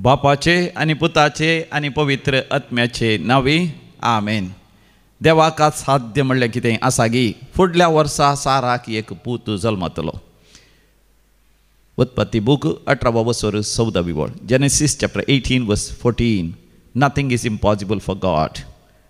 बापाचे आनी पुताचे आनी पवित्र आत्म्याचे नांवी आमेन. देवाक साध्य म्हणलें कितें आसा गी? फुडल्या वर्सा साराक एक पूत जल्मतलो. उत्पत्ती बूक 18 वसर 14 वळ, Genesis chapter 18 verse 14. Nothing is impossible for God,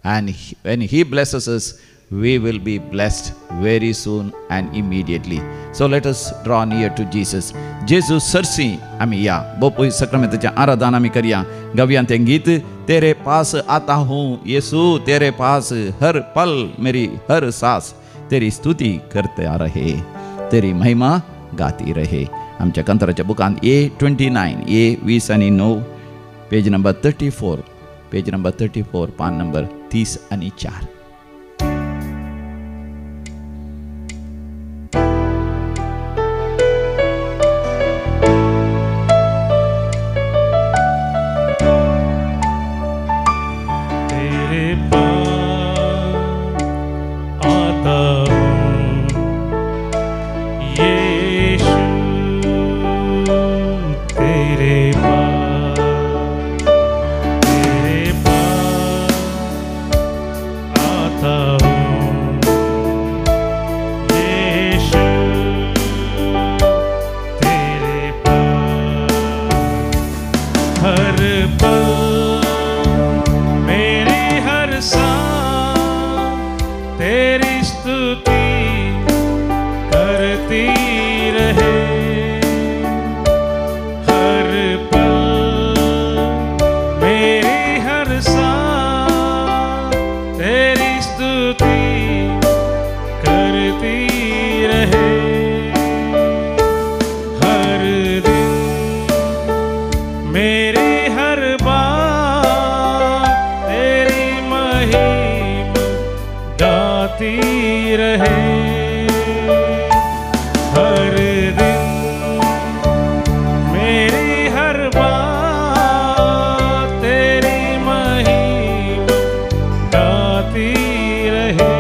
and when he blesses us, we will be blessed very soon and immediately. So let us draw near to Jesus. Jesus सरसी आमी या बोपूय सक्रामेंताचें आराधन आमी करया. गावया तें गीत, तेरे पास आता हूँ येसू, तेरे पास हर पल मेरी हर सांस, तेरी स्तुती करते रहे, तेरी महिमा गाती रहे. आमच्या कंत्राच्या बुकांत A29, A29, page number 34, page number 34, पान नंबर 34. तेरे पास आता हूँ यीशु, तेरे पास, तेरे पास आता हूँ यीशु, तेरे पास. हर पल मेरी हर सांस तेरी स्तुति करती रहे. हर पल मेरी हर सांस तेरी स्तुति करती रहे. हर दिन मेरी हर बात तेरी महिमा गाती रहे. हर दिन मेरी हर बात तेरी महिमा गाती रहे.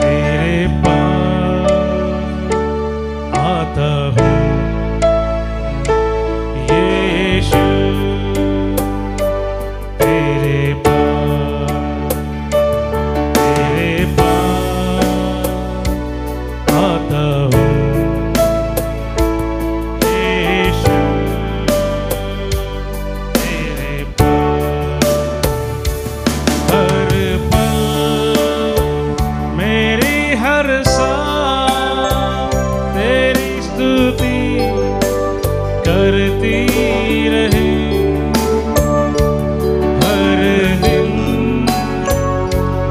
तेरे पास आता हूँ यीशु, तेरे पास, तेरे पास आता हूँ यीशु, तेरे पास. हर पल मेरी हर सांस तेरी स्तुति करती रहे. हर दिन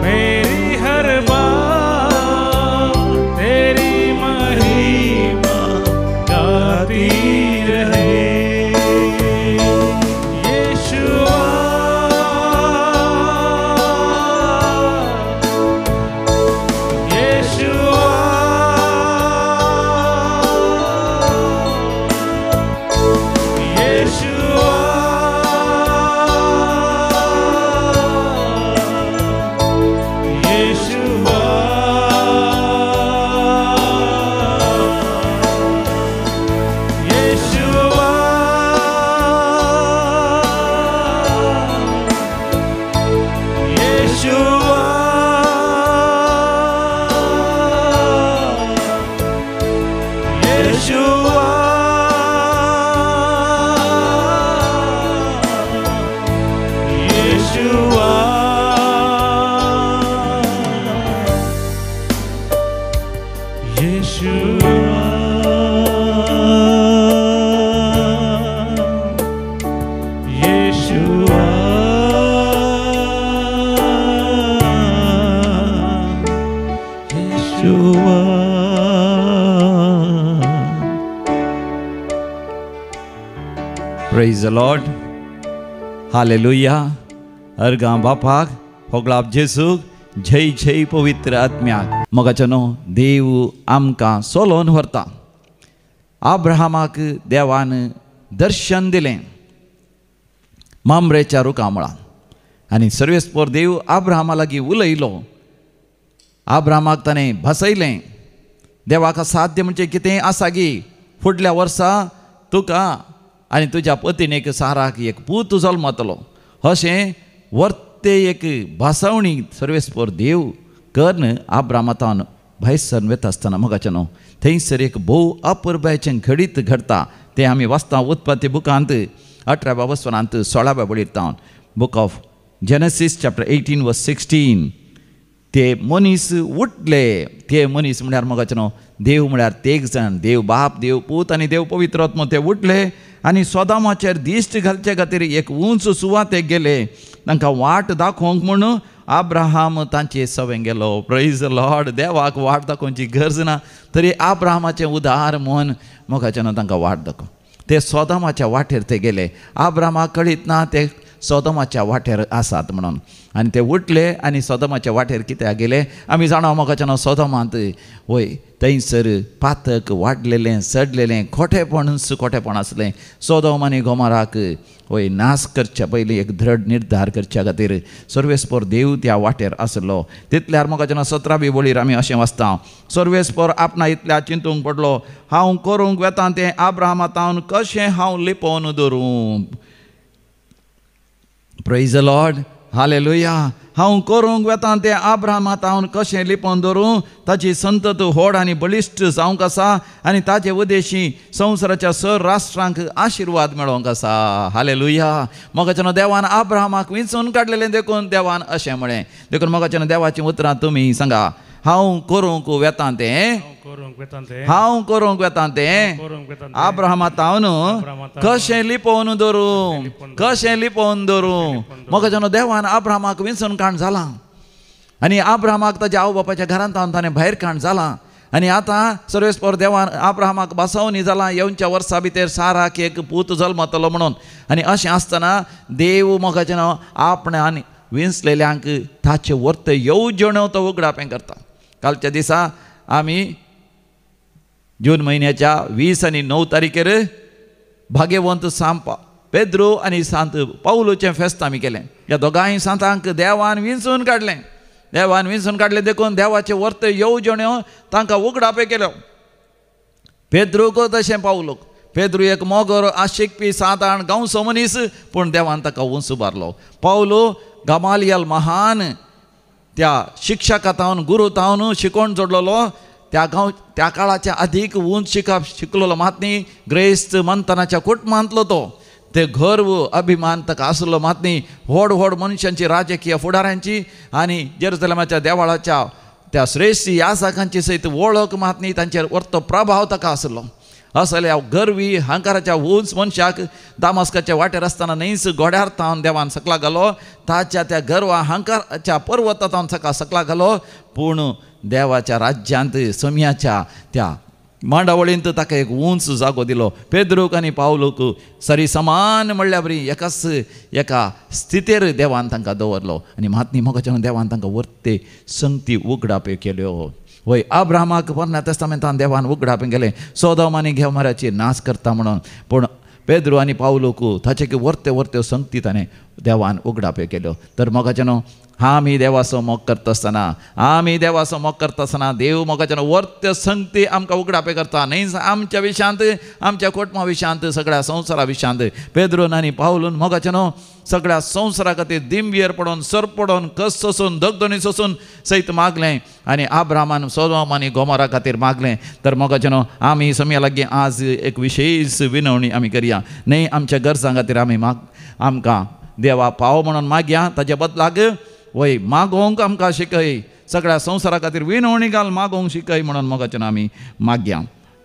मेरी हर बात तेरी महिमा गाती रहे. यीशुआ, यीशुआ, यीशुआ, यीशुआ, यीशुआ, यीशुआ, यीशुआ, यीशुआ, यीशुआ, यीशुआ, यीशुआ. Praise the Lord. Hallelujah. अर्गां बापाक, होगळाप जेसूक, जय जय पवित्र आत्म्याक. मोगाचो न्हू देव आमकां सोलोवन व्हरता. आब्राहामाक देवान दर्शन दिलें मामरेच्या रुखा मुळां आनी सर्वेस्पोर देव आब्राहामा लागीं उलयलो. आब्राहामाक ताणें भासयलें, देवाक साध्य म्हणजे कितें आसा गी? फुडल्या वर्सा तुका आनी तुज्या पतीनेक साराक एक पूत जल्मतलो अशें वर्ते एक भासावणी सर्वेस्पर देव कर्ण आब्रामातान भायर सरून वता आसतना मोगाचें न्हू थंयसर एक भोव अपुरबायेचें घडीत घडटा तें आमी वाचता उत्पत्ती बुकांत 18व्या वसनांत 16व्या वळीर तावन book of Genesis chapter 18 verse 16. ते मनीस उठले ते मनीस म्हळ्यार मोगाचें न्हू देव म्हळ्यार तेग जाण देव बाप देव पूत आनी देव पवित्र आत्मो ते उठले आनी सोदामाचेर दिश्ट घालचे खातीर एक उंच सुवातेक गेले तांकां वाट दाखोवंक म्हूण आब्राहाम तांचे सवें गेलो. प्रेज लॉर्ड. देवाक वाट दाखोवची गरज ना तरी आब्राहामाचें उदार मन मोगाचें न्हू तांकां वाट दाखोवंक ते सोदामाच्या वाटेर ते गेले. आब्राहामाक कळीत ना ते सोदमाच्या वाटेर आसात म्हणून आनी ते उठले आनी सोदमाच्या वाटेर कित्याक गेले आमी जाणा मोगाचें न्हू सोदमांत वय थंयसर पातक वाडलेलें सडलेलें खोटेपणूच खोटेपण आसलें. सोदोम आनी गोमराक वय नाश करच्या पयलीं एक दृढ निर्धार करच्या खातीर सर्वेस्पर देव त्या वाटेर आसलो. तितल्यार मोगाचें न्हू 17वी वळीर आमी अशें वाचता सर्वेस्पर आपणा इतल्या चिंतूंक पडलो हांव करूंक वेता तें आब्राहामा तावन कशें हांव लिपोवन दवरूं. Praise the Lord. Hallelujah. हांव करूंक वेता तें आब्राहामा तावन कशें लिपोवन दवरूं ताची संतत व्हड आनी बळिश्ट जावंक आसा आनी ताचे उदेशी संवसाराच्या सर राष्ट्रांक आशिर्वाद मेळोवंक आसा. हालेलुया. मोगाचें न्हू देवान आब्राहामाक विंचून काडलेलें देखून देवान अशें म्हळें. देखून मोगाचें न्हू देवाचीं उतरां तुमी सांगा हांव करूंक वेता तें हांव करूंक वेता तें आब्राहामा तावन कशें लिपोवन दवरूं कशें लिपोवन दवरूं. मोगाचें न्हू देवान आब्राहामाक विंचून काण जालां आनी आब्राहामाक ताज्या आवय बापायच्या घरांत तावन ताणें भायर काण जालां आनी आतां सर्वेस्पर देवान आब्राहामाक बसवणी जालां येवच्या वर्सा भितर साराक एक पूत जल्मतलो म्हणून. आनी अशें आसतना देव मोगाचें न्हू आपणें आनी विंचलेल्यांक ताचे वर्त येवजण्यो तो उगडापें करता. कालच्या दिसा आमी जून म्हयन्याच्या 20 आनी 9 तारखेर भाग्यवंत सांत पेद्रो आनी सांत पावलोचें फेस्त आमी केलें. ह्या दोगांय सांतांक देवान विंचून काडलें देवान विंचून काडलें देखून देवाचे वर्त येवजण्यो तांकां उगडापें केल्यो. पेद्रूक तशें पावलोक पेद्रू एक मोगोर आशिकपी सादारण गांवचो मनीस पूण देवान ताका उंच उबारलो. पावलो गमालियल महान त्या शिक्षका तावन गुरू तावन शिकोवन जोडलेलो त्या गांव त्या काळाच्या अधीक उंच शिकप शिकलेलो मात न्ही ग्रेस्त मंथनाच्या कुटुंबांतलो तो ते गर्व अभिमान ताका आसलो मात न्ही व्हड व्हड मनशांची राजकीय फुडाऱ्यांची आनी जेरुजलेमाच्या देवाळाच्या त्या श्रेश्ठ याजकांची सयत वळख मात न्ही तांचेर वर्तो प्रभाव ताका आसलो. असल्या गर्वी हंकाराच्या उंच मनशाक दामास्काच्या वाटेर आसतना न्हंयच गोड्यार तावन देवान सकला घालो ताच्या त्या गर्वा हंकाराच्या पर्वता तावन सका सकला घालो पूण देवाच्या राज्यांत सम्याच्या त्या मांडावळींत ताका एक उंच जागो दिलो. पेद्रूक आनी पावलूक सरी समान म्हणल्यार बरी एकाच एका स्थितेर देवान तांकां दवरलो आनी मातनी मोगाच्या देवान तांकां वर्ते संगती उगडाप्यो केल्यो. वय आब्राहामाक पोरण्या तेस्तामेंतान देवान उगडापें केलें सोदोम आनी घेवमाराची नाश करता म्हणून पूण पेद्रू आनी पावलूक ताचे की वर्ते वर्त्यो संगती ताणें देवान उगडाप्यो केल्यो. तर मोगाचें न्हू आमी देवाचो मोग करता आसतना आमी देवाचो मोग करता आसतना देव मोगाचें न्हू वर्त्य संगती आमकां उगडापें करता न्हय आमच्या विशयांत आमच्या कुटुंबा विशयांत सगळ्या संवसारा विशयांत. पेद्रून आनी पावलून मोगाचें न्हू सगळ्या संवसारा खातीर दिंबयेर पडोन सर पडोन कस सोसून दगदणी सोसून सयत मागलें आनी आब्राहामान सोदोम आनी गोमोरा खातीर मागलें. तर मोगाचें न्हू आमी समया लागीं आज एक विशेश विनवणी आमी करया न्हय आमच्या गरजां खातीर आमी आमकां देवा पाव म्हणून मागया ताच्या बदलाक वय मागोवंक आमकां शिकय सगळ्या संवसारा खातीर विनवणी घाल मागोवंक शिकय म्हणून मोगाचें न्हू आमी मागया.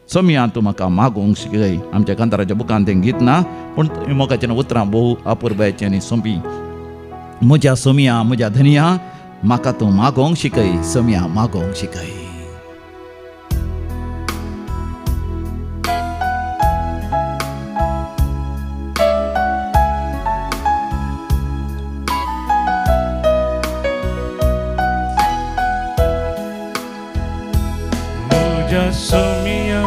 सोमया तूं म्हाका मागोवंक शिकय आमच्या कांताराच्या बुकान तें गीत ना पूण मोगाचें न्हू उतरां भोव अपुरबायेचीं आनी सोंपी. म्हज्या सोमया म्हज्या धनया म्हाका तूं मागोवंक शिकय सोमया मागोवंक शिकय. सोमिया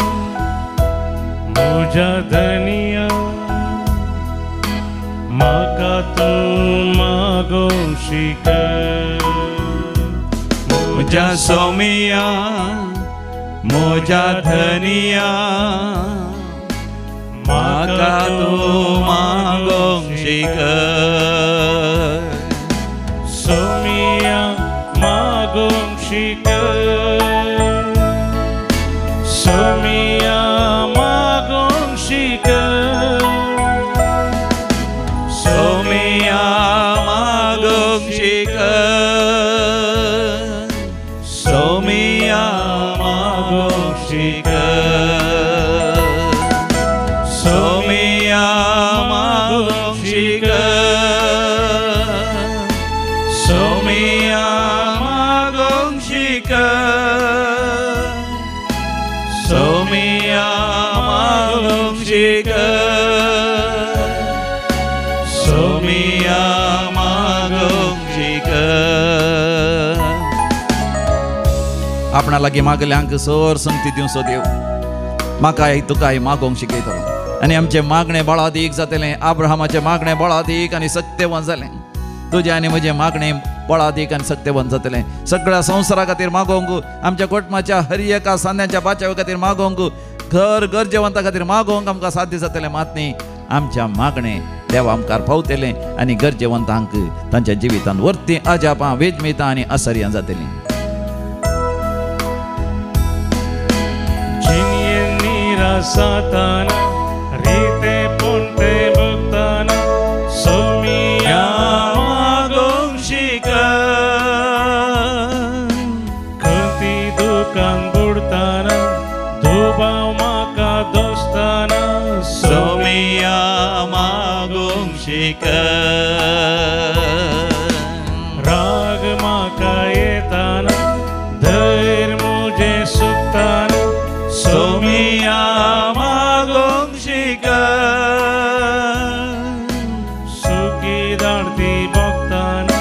म्हज्या धनिया म्हाका तूं मागोवंक शिकय. म्हज्या सोमिया म्हज्या धनिया म्हाका म्हाका तूं मागोंक शिकय, सोमिया मागोंक शिकय, सोमिया मागोंक शिकय, सोमिया मागोंक शिकय, सोमिया मागोंक शिकय, सोमिया मागोंक शिकय, सोमिया मागोंक शिकय, सोमिया मागोंक शिकय, सोमिया मागोंक शिकय। आपणा लागीं मागल्यांक सर संगती दिवचो देव, म्हाकाय तुकाय मागोंक शिकयतलो आनी आमचें मागणें बळादीक जातलें। आब्राहामाचें मागणें बळादीक आनी सक्तेवन जालें, तुजें आनी म्हजें मागणें बळादीक आनी सक्तेवन जातलें। सगळ्या संवसारा खातीर मागोंक, आमच्या कोटमाच्या हर एका सांद्यांच्या बाचावे खातीर मागोंक, घर गरजेवंता खातीर मागोंक आमकां साध्य जातलें। मात न्ही आमच्या मागणें देवा आमकार पावतलें आनी गरजेवंतांक तांच्या जिवितांत वर्ती अजापां वेजमितां आनी असर्यां जातलीं। साताना रीते पुंते भक्ताना, सोमिया मागोंक शिकय, खंती दुकान बुडताना, दुबाव म्हाका दोस्ताना, सोमिया मागोंक शिकय, राग म्हाका येताना, धैर्य म्हजें सुकताना, सोमिया मागोंक शिकय, सुखी धाडती भोगताना,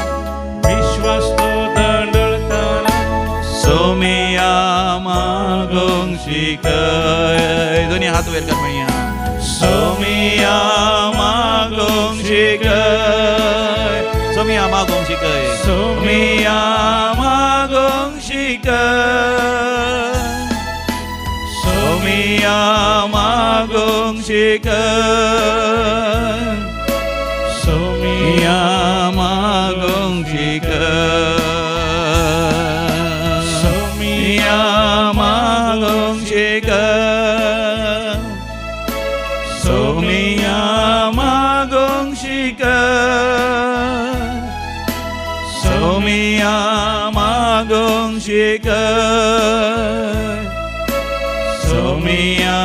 विश्वास तो दंडळताना, सोमिया मागोंक शिकय। दोनी हात वयर कर म्हणया, सोमिया मागोंक शिकय, सोमिया मागोंक शिकय, सोमिया मागोंक शिकय, सोमिया मागोंक शिकय, सोमिया मागोंक शिकय, सोमिया मागोंक शिकय, सोमिया मागोंक शिकय, सोमिया मागोंक शिकय, सोमिया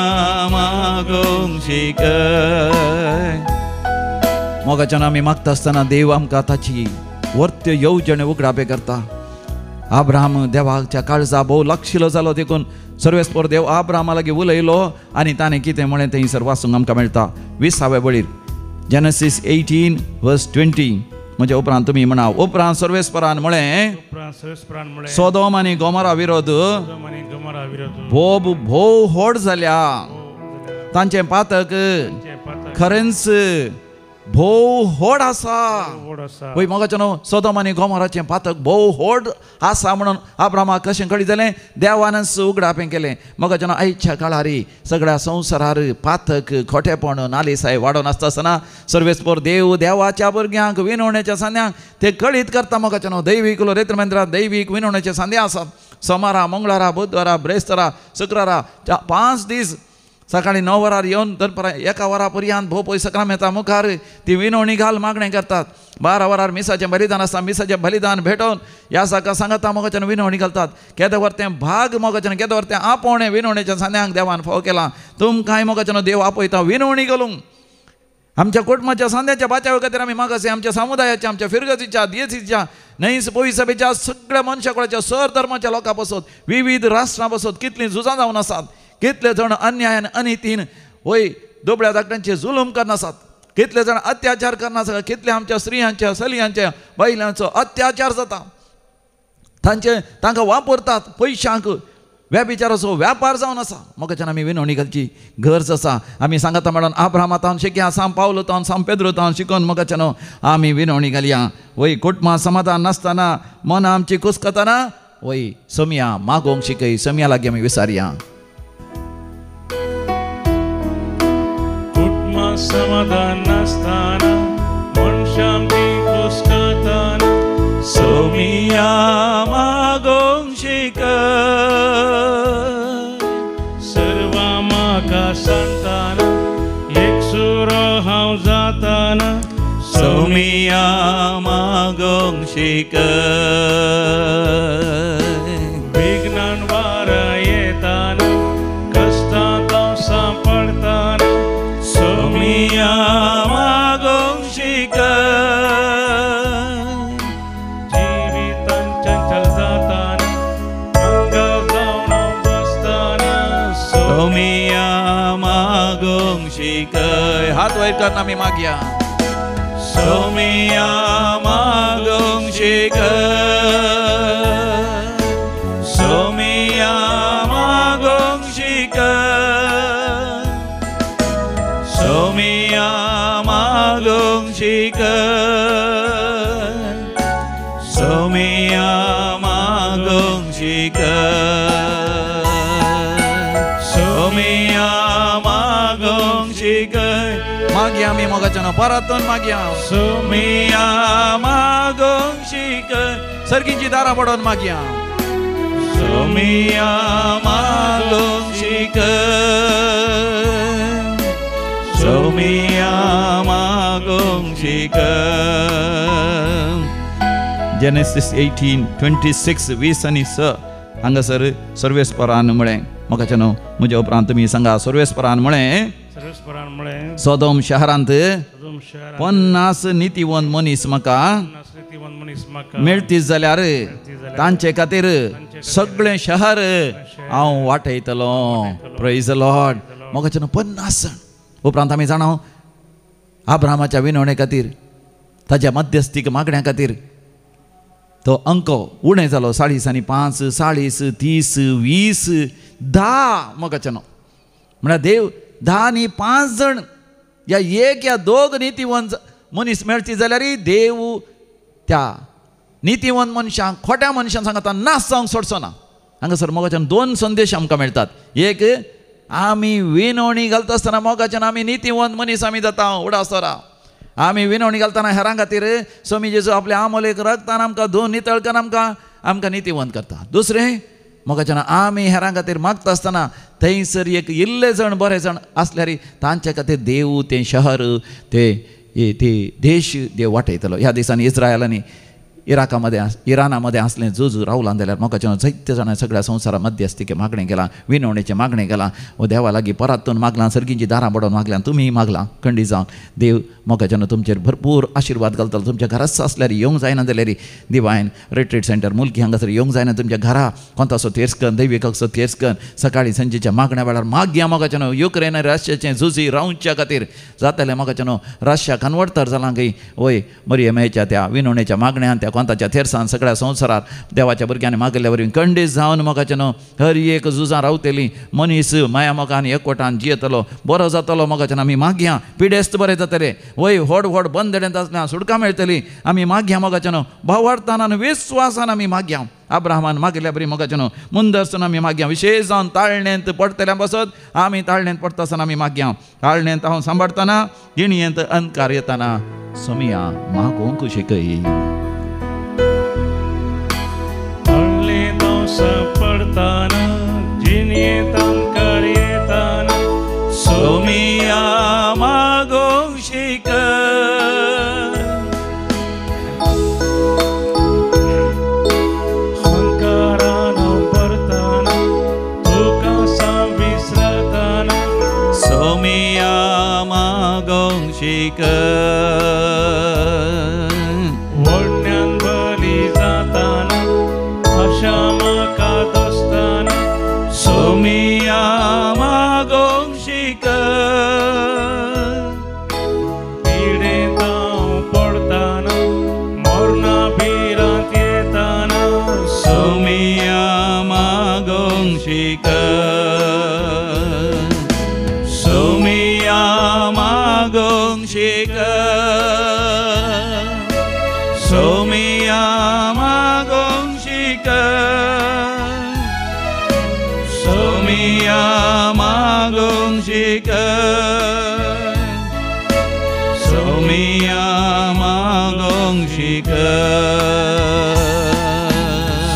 मागोंक शिकय। मोगाच्यान आमी मागता आसतना देव आमकां ताची वर्त्य येवजण उगडापे करता। आब्राहाम देवाच्या काळजा भोव लागशिलो जालो देखून सर्वेस्पर देव आब्राहामा लागीं उलयलो आनी ताणें कितें म्हळें तें थंयसर वाचूंक आमकां मेळटा। 20व्या वळीर जेनेसीस 18 वर्स 20 म्हज्या उपरांत तुमी म्हणा, उपरांत सर्वेस्परान म्हळें, सोदोम आनी गोमोरा विरोध भोव भोव व्हड जाल्या, तांचें पातक खरेंच भोव व्हड आसा। वय मोगाचें न्हू, सोदोम आनी गोमोराचें पातक भोव व्हड आसा म्हणून आब्रामाक कशें कळीत जालें? देवानच उगडापें केलें। मोगाचें न्हू, आयच्या काळार सगळ्या संवसारार पातक खोटेपण नालिसाय वाडोवन आसता आसतना सर्वेस्पर देव देवाच्या भुरग्यांक विनवणेच्या सांद्यांक ते कळीत करता। मोगाचें न्हू, दैवीक रेत्रमेंद्रा दैवीक विनवणेचे सांदे आसात। सोमारा, मंगळारा, बुधवारा, ब्रेस्तारा, शुक्रारा, 5 दीस सकाळी 9 वरार येवन दनपारां 1 वरा पर्यंत भोव पयस सक्रामेंता मुखार ती विनवणी घाल मागणें करतात। 12 वरार मिसाचें बलिदान आसता, मिसाचें बलिदान भेटोवन ह्या साका सांगता मोगाच्यान विनवणी घालतात। केदो वर तें भाग मोगाच्यान, केदो वर तें आपोवणें विनवणेच्या सांद्यांक देवान फावो केलां। तुमकांय मोगाच्यान देव आपयता विनवणी घालूंक। आमच्या कुटुंबाच्या सांद्याच्या बाचावे खातीर आमी मागासे, आमच्या समुदायाच्या, आमच्या फिरगतीच्या, दियेसीच्या, न्हंयस पयसभेच्या सगळ्या मनशा कुळाच्या सर धर्माच्या लोकां पासत, विविध राष्ट्रां पासत कितलीं झुजां जावन आसात, कितले जाण अन्यायान अनितीन वय दुबळ्या धाकट्यांचे जुलूम करनासात, कितले जाण अत्याचार करनासात, कितले आमच्या स्त्रियांच्या, चलयांच्या, बायलांचो अत्याचार जाता, तांचे तांकां वापरतात पयशांक, व्यभिचाराचो व्यापार जावन आसा। मोगाच्यान आमी विनवणी घालची गरज आसा। आमी सांगता म्हणून आब्राहामा तावन शिकया, सांग पावलो तावन, सांग पेद्रो तावन शिकोवन मोगाच्यान आमी विनवणी घालया। वय कुटुंबां समाधान नासतना मनां आमची कुसकतना वय सोमया मागोवंक शिकय, सोमया लागीं आमी विसारया। समाधान नासतना मनशां ती कुस्कताना सोमिया मागोंक शिकय सर्वां म्हाका सांगतना एकसुरो हांव जातना सोमिया मागोंक शिकय विघ्नान वारा येताना कश्टांत हांव सांपडटाना सोमिया मागोंक शिकय जिवितान चंचल जाताना अंगार जावन हांव बसताना सोमिया मागोंक शिकय. हात वयर कर आमी मागया. सोमिया मागोंक शिकय सोमिया मागोंक शिकय सोमिया मागोंक शिकय सोमिया मागोंक शिकय सोमिया मागोंक शिकय. मागया आमी मोगाच्यान परतून मागया. सोमिया मागोंक शिकय. सर्गीची दारां पडोवन मागया. सोमिया मागोंक शिकय सोमिया मागोंक शिकय. जेनेसिस 18:26 20 आणि 6 हांगासर सर्वेस्परान म्हळें मोगाच्यानो म्हज्या उपरांत तुमी सांगा. सर्वेस्परान म्हळें सर्वेस्परान म्हळें सोदोम शहरांत 50 नितीवंत मनीस म्हाका मेळतीच जाल्यार तांचे खातीर सगळें शहर हांव वाटयतलो. Praise the Lord. मोगाच्यानो 50 जाण. उपरांत आमी जाणा आब्रामाच्या विनवणे खातीर ताज्या मध्यस्थीक मागण्या खातीर तो अंक उणें जालो 40 आनी 5 40 30 20 10. मोगाच्यानो म्हळ्यार देव 10 आनी 5 जण या एक या दोग नितीवंत मनीस मेळची जाल्यार देव त्या नितीवंत मनशांक खोट्या मनशांक सांगता नाश जावंक सोडचो ना. हांगासर मोगाच्यान 2 संदेश आमकां मेळटात. एक, आमी विनवणी घालता आसतना मोगाच्यान आमी नितीवंत मनीस आमी जाता. उडासरा आमी विनवणी घालतना हेरां खातीर स्वामी जेजू आपल्या आमोलेक रगतान आमकां धुवन नितळ करून आमकां आमकां नितीवंत करता. दुसरें, मोगाच्यान आमी हेरां खातीर मागता आसतना थंयसर एक इल्ले जण बरे जण आसल्यार तांचे खातीर देव तें शहर ते ते देश देव वाटयतलो. ह्या दिसांनी इस्रायल आनी इराका मदें इराणा मदें आसलें झूज रावलां जाल्यार मोगाच्यान जायते जाणां सगळ्या संवसारा मध्यस्थीके मागणें केलां, विनवणेचें मागणें केलां. देवा लागीं परतून मागलां, सर्गींची दारां बडोवन मागल्यां, तुमी मागलां खंडीत जावन देव मोगाच्यान तुमचेर भरपूर आशिर्वाद घालतलो. तुमच्या घराच आसल्यार येवंक जायना जाल्यार डिवायन रिट्रीट सेंटर मुलकी हांगासर येवंक जायना तुमच्या घरा कोंतासो तेर्सकन दैविकाचो तेर्सकन सकाळीं सांजेच्या मागण्या वेळार मागया मोगाच्यान. युक्रेन रशियाचें झुजी रावच्या खातीर जातलें मोगाच्यान. रशिया कन्वर्टर जालां खंय वय मरियमेच्या त्या विनवणेच्या मागण्यान त्या कोंताच्या थेरसान सगळ्या संवसारार देवाच्या भुरग्यांनी मागिल्ल्या वरवीं खंडीत जावन मोगाच्यान हर एक झुजां रावतली. मनीस माया मोगान एकवटान जियेतलो, बरो जातलो मोगाच्यान. आमी मागया पिडेस्त बरे जातले, वय व्हड व्हड बंदडेंत आसल्यार सुटका मेळटली. आमी मागया मोगाच्यान भावार्थान आनी विस्वासान आमी मागया. अब्राहमान मागिल्ल्या बरी मोगाच्यान मुंदरसून आमी मागया. विशेश जावन ताळणेंत पडटल्या बसत आमी ताळणेंत पडटा आसतना आमी मागया. ताळणेंत हांव सांबाळटना जिणयेंत अंधकार येताना सोमिया मागोंक शिकय. पडताना जिणयेंत अंधकार येताना सोमिया मागोंक शिकय अहंकारान हांव भरताना तुका साम विसरताना सोमिया मागोंक शिकय वडण्यान बली जाताना आशा म्हाका दोस्ताना सोमिया मागोंक शिकय पिडेंत हांव पडताना मरणा भिरांत येताना सोमिया मागोंक शिकय सोमिया मागोंक शिकय. सोमिया मागोंक शिकय,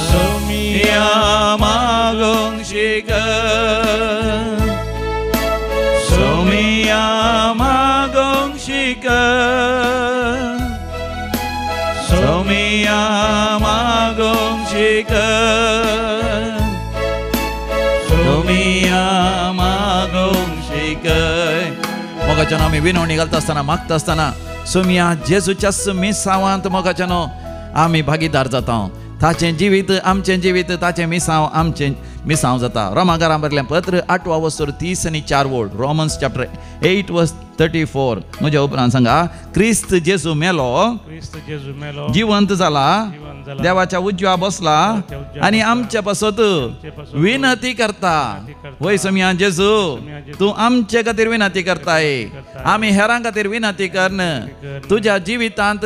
सोमिया मागोंक शिकय, सोमिया मागोंक शिकय, सोमिया मागोंक शिकय, सोमिया मागोंक शिकय. मोगाच्यानो आमी विनवणी घालता आसतना मागता आसतना सोमिया जेजूच्या मिसांवांत मोगाच्यानो आमी भागीदार जाता. ताचें जिवीत आमचें जिवीत, ताचें मिसांव आमचें मिसांव जाता. रोमाकारां बरलें पत्र 8 वस्तूर 34 वोळ, रोमन्स चॅप्टर 8 वर्स 34. म्हज्या उपरांत सांगा, क्रिस्त जेजू मेलो, जिवंत जाला, देवाच्या उजव्या बसला आनी आमचे पासत विनती करता. वय सोमिया जेजू, तूं आमचे खातीर विनती करताय, आमी हेरां खातीर विनती करन तुज्या जिवितांत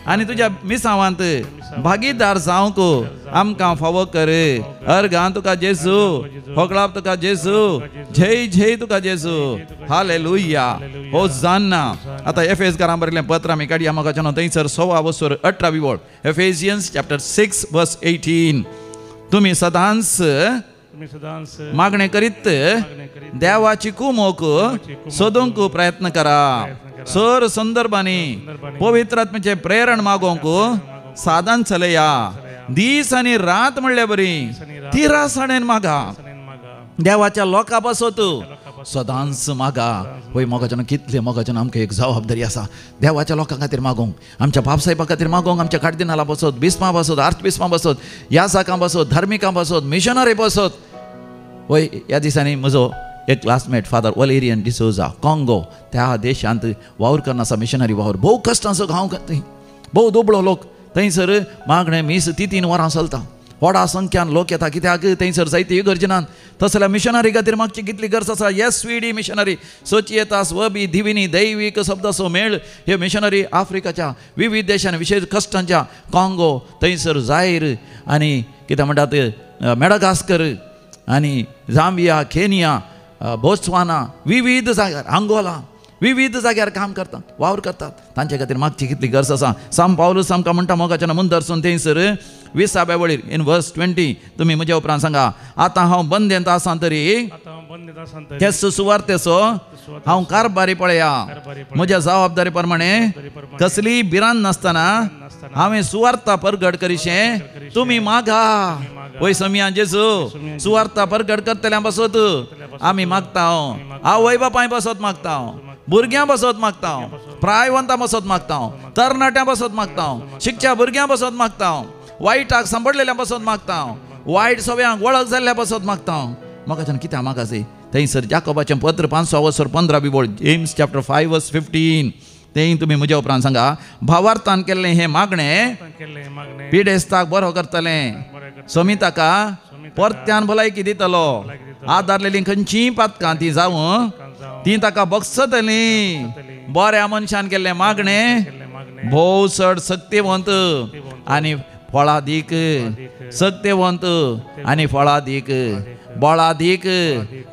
आनी तुज्या मिसांवांत भागीदार जावंक आमकां फावो कर. अर्गां तुका जेजू, होगळाप तुका जेजू, जय जय तुका जेजू. हालेलुया, होजान्ना. आतां एफेस घरां बरयलें पत्र आमी काडया मोगाच्यानो, थंयसर 16 वस्तूर 18 वळ, एफेजियन्स चॅप्टर 6 वर्स 18. तुमी सदांच मागणें करीत देवाची कुमोक सोदूंक प्रयत्न करा. सर संदर्भांनी पवित्र आत्म्याचें प्रेरण मागोवंक साधन चलया. दीस आनी रात म्हणल्या बरी तिरासणेन मागा. देवाच्या लोकां पासत सदांच मागा. वय मोगाच्यान कितले मोगाच्यान आमकां एक जबाबदारी आसा देवाच्या लोकां खातीर मागोवंक, आमच्या बापसाहेबा खातीर मागोवंक, आमच्या कार्दिनाला पासत, बिस्मा पासत, आर्चबिस्मा पासत, याजाकां पासत, धार्मिकां पासत, मिशनरी पासत. वय ह्या दिसांनी म्हजो एक क्लासमेट फादर वलेरियन डिसोजा काँगो त्या देशांत वावर करना आसा, मिशनरी वावर. भोव कश्टांचो गांव थंय, भोव दुबळो लोक. थंयसर मागणें मीस 3 वरां चलता. व्हडा संख्यान लोक येता कित्याक थंयसर जायती गरजेनात. तसल्या मिशनरी खातीर मागची कितली गरज आसा. SVD missionary, सोचियेतास वबी दिविनी दैवीक शब्दाचो मेळ हे मिशनरी आफ्रिकाच्या विविध देशांनी, विशेष कश्टांच्या काँगो थंयसर जायर आनी कितें म्हणटात मेडागास्कर आनी जांबिया, केनिया, बोत्सवाना, विविध जाग्यार, अंगोला, विविध जाग्यार काम करतात, वावर करतात. तांचे खातीर मागची कितली गरज आसा. साम पावलूस आमकां म्हणटा मोगाच्यान मुंदरसून थंयसर 20व्या वळीर इन वर्स 20 तुमी म्हज्या उपरांत सांगा, आतां हांव बंदेंत आसा तरी तेच सुवार्तेचो हांव कारभारी पळया. म्हज्या जबाबदारी प्रमाणे कसलीय भिरांत नासतना हांवें सुवार्ता परगट करीशें तुमी मागा. वय सोमिया जेजू, सुवार्ता परगट करतल्या पासत आमी मागता, आवय बापाय पासत मागता, भुरग्यां पासत मागता, प्रायवंतां पासत मागता, तरणाट्यां पासत मागता, शिकच्या भुरग्यां पासत मागता, वायटाक सांपडलेल्या पासत मागता, वायट सवयांक वळख जाल्ल्या पासत मागता. म्हाका कित्याक मागासे थंयसर जाकोबाचें पत्र 5 वसर 15 बोळ, जेम्स चॅप्टर 5 वर्स 15. तें तुमी म्हज्या उपरांत सांगा, भावार्थान केल्लें हें मागणें पिडेस्ताक बरो करतलें, सोमी ताका परत्यान भलायकी दितलो. आदारलेलीं खंयचीय पातकां ती जावं ती ताका बगसतलीं. बऱ्या मनशान केल्लें मागणें भोव चड सक्तेवंत आनी फळादीक, सक्तेवंत आनी फळादीक, बळादीक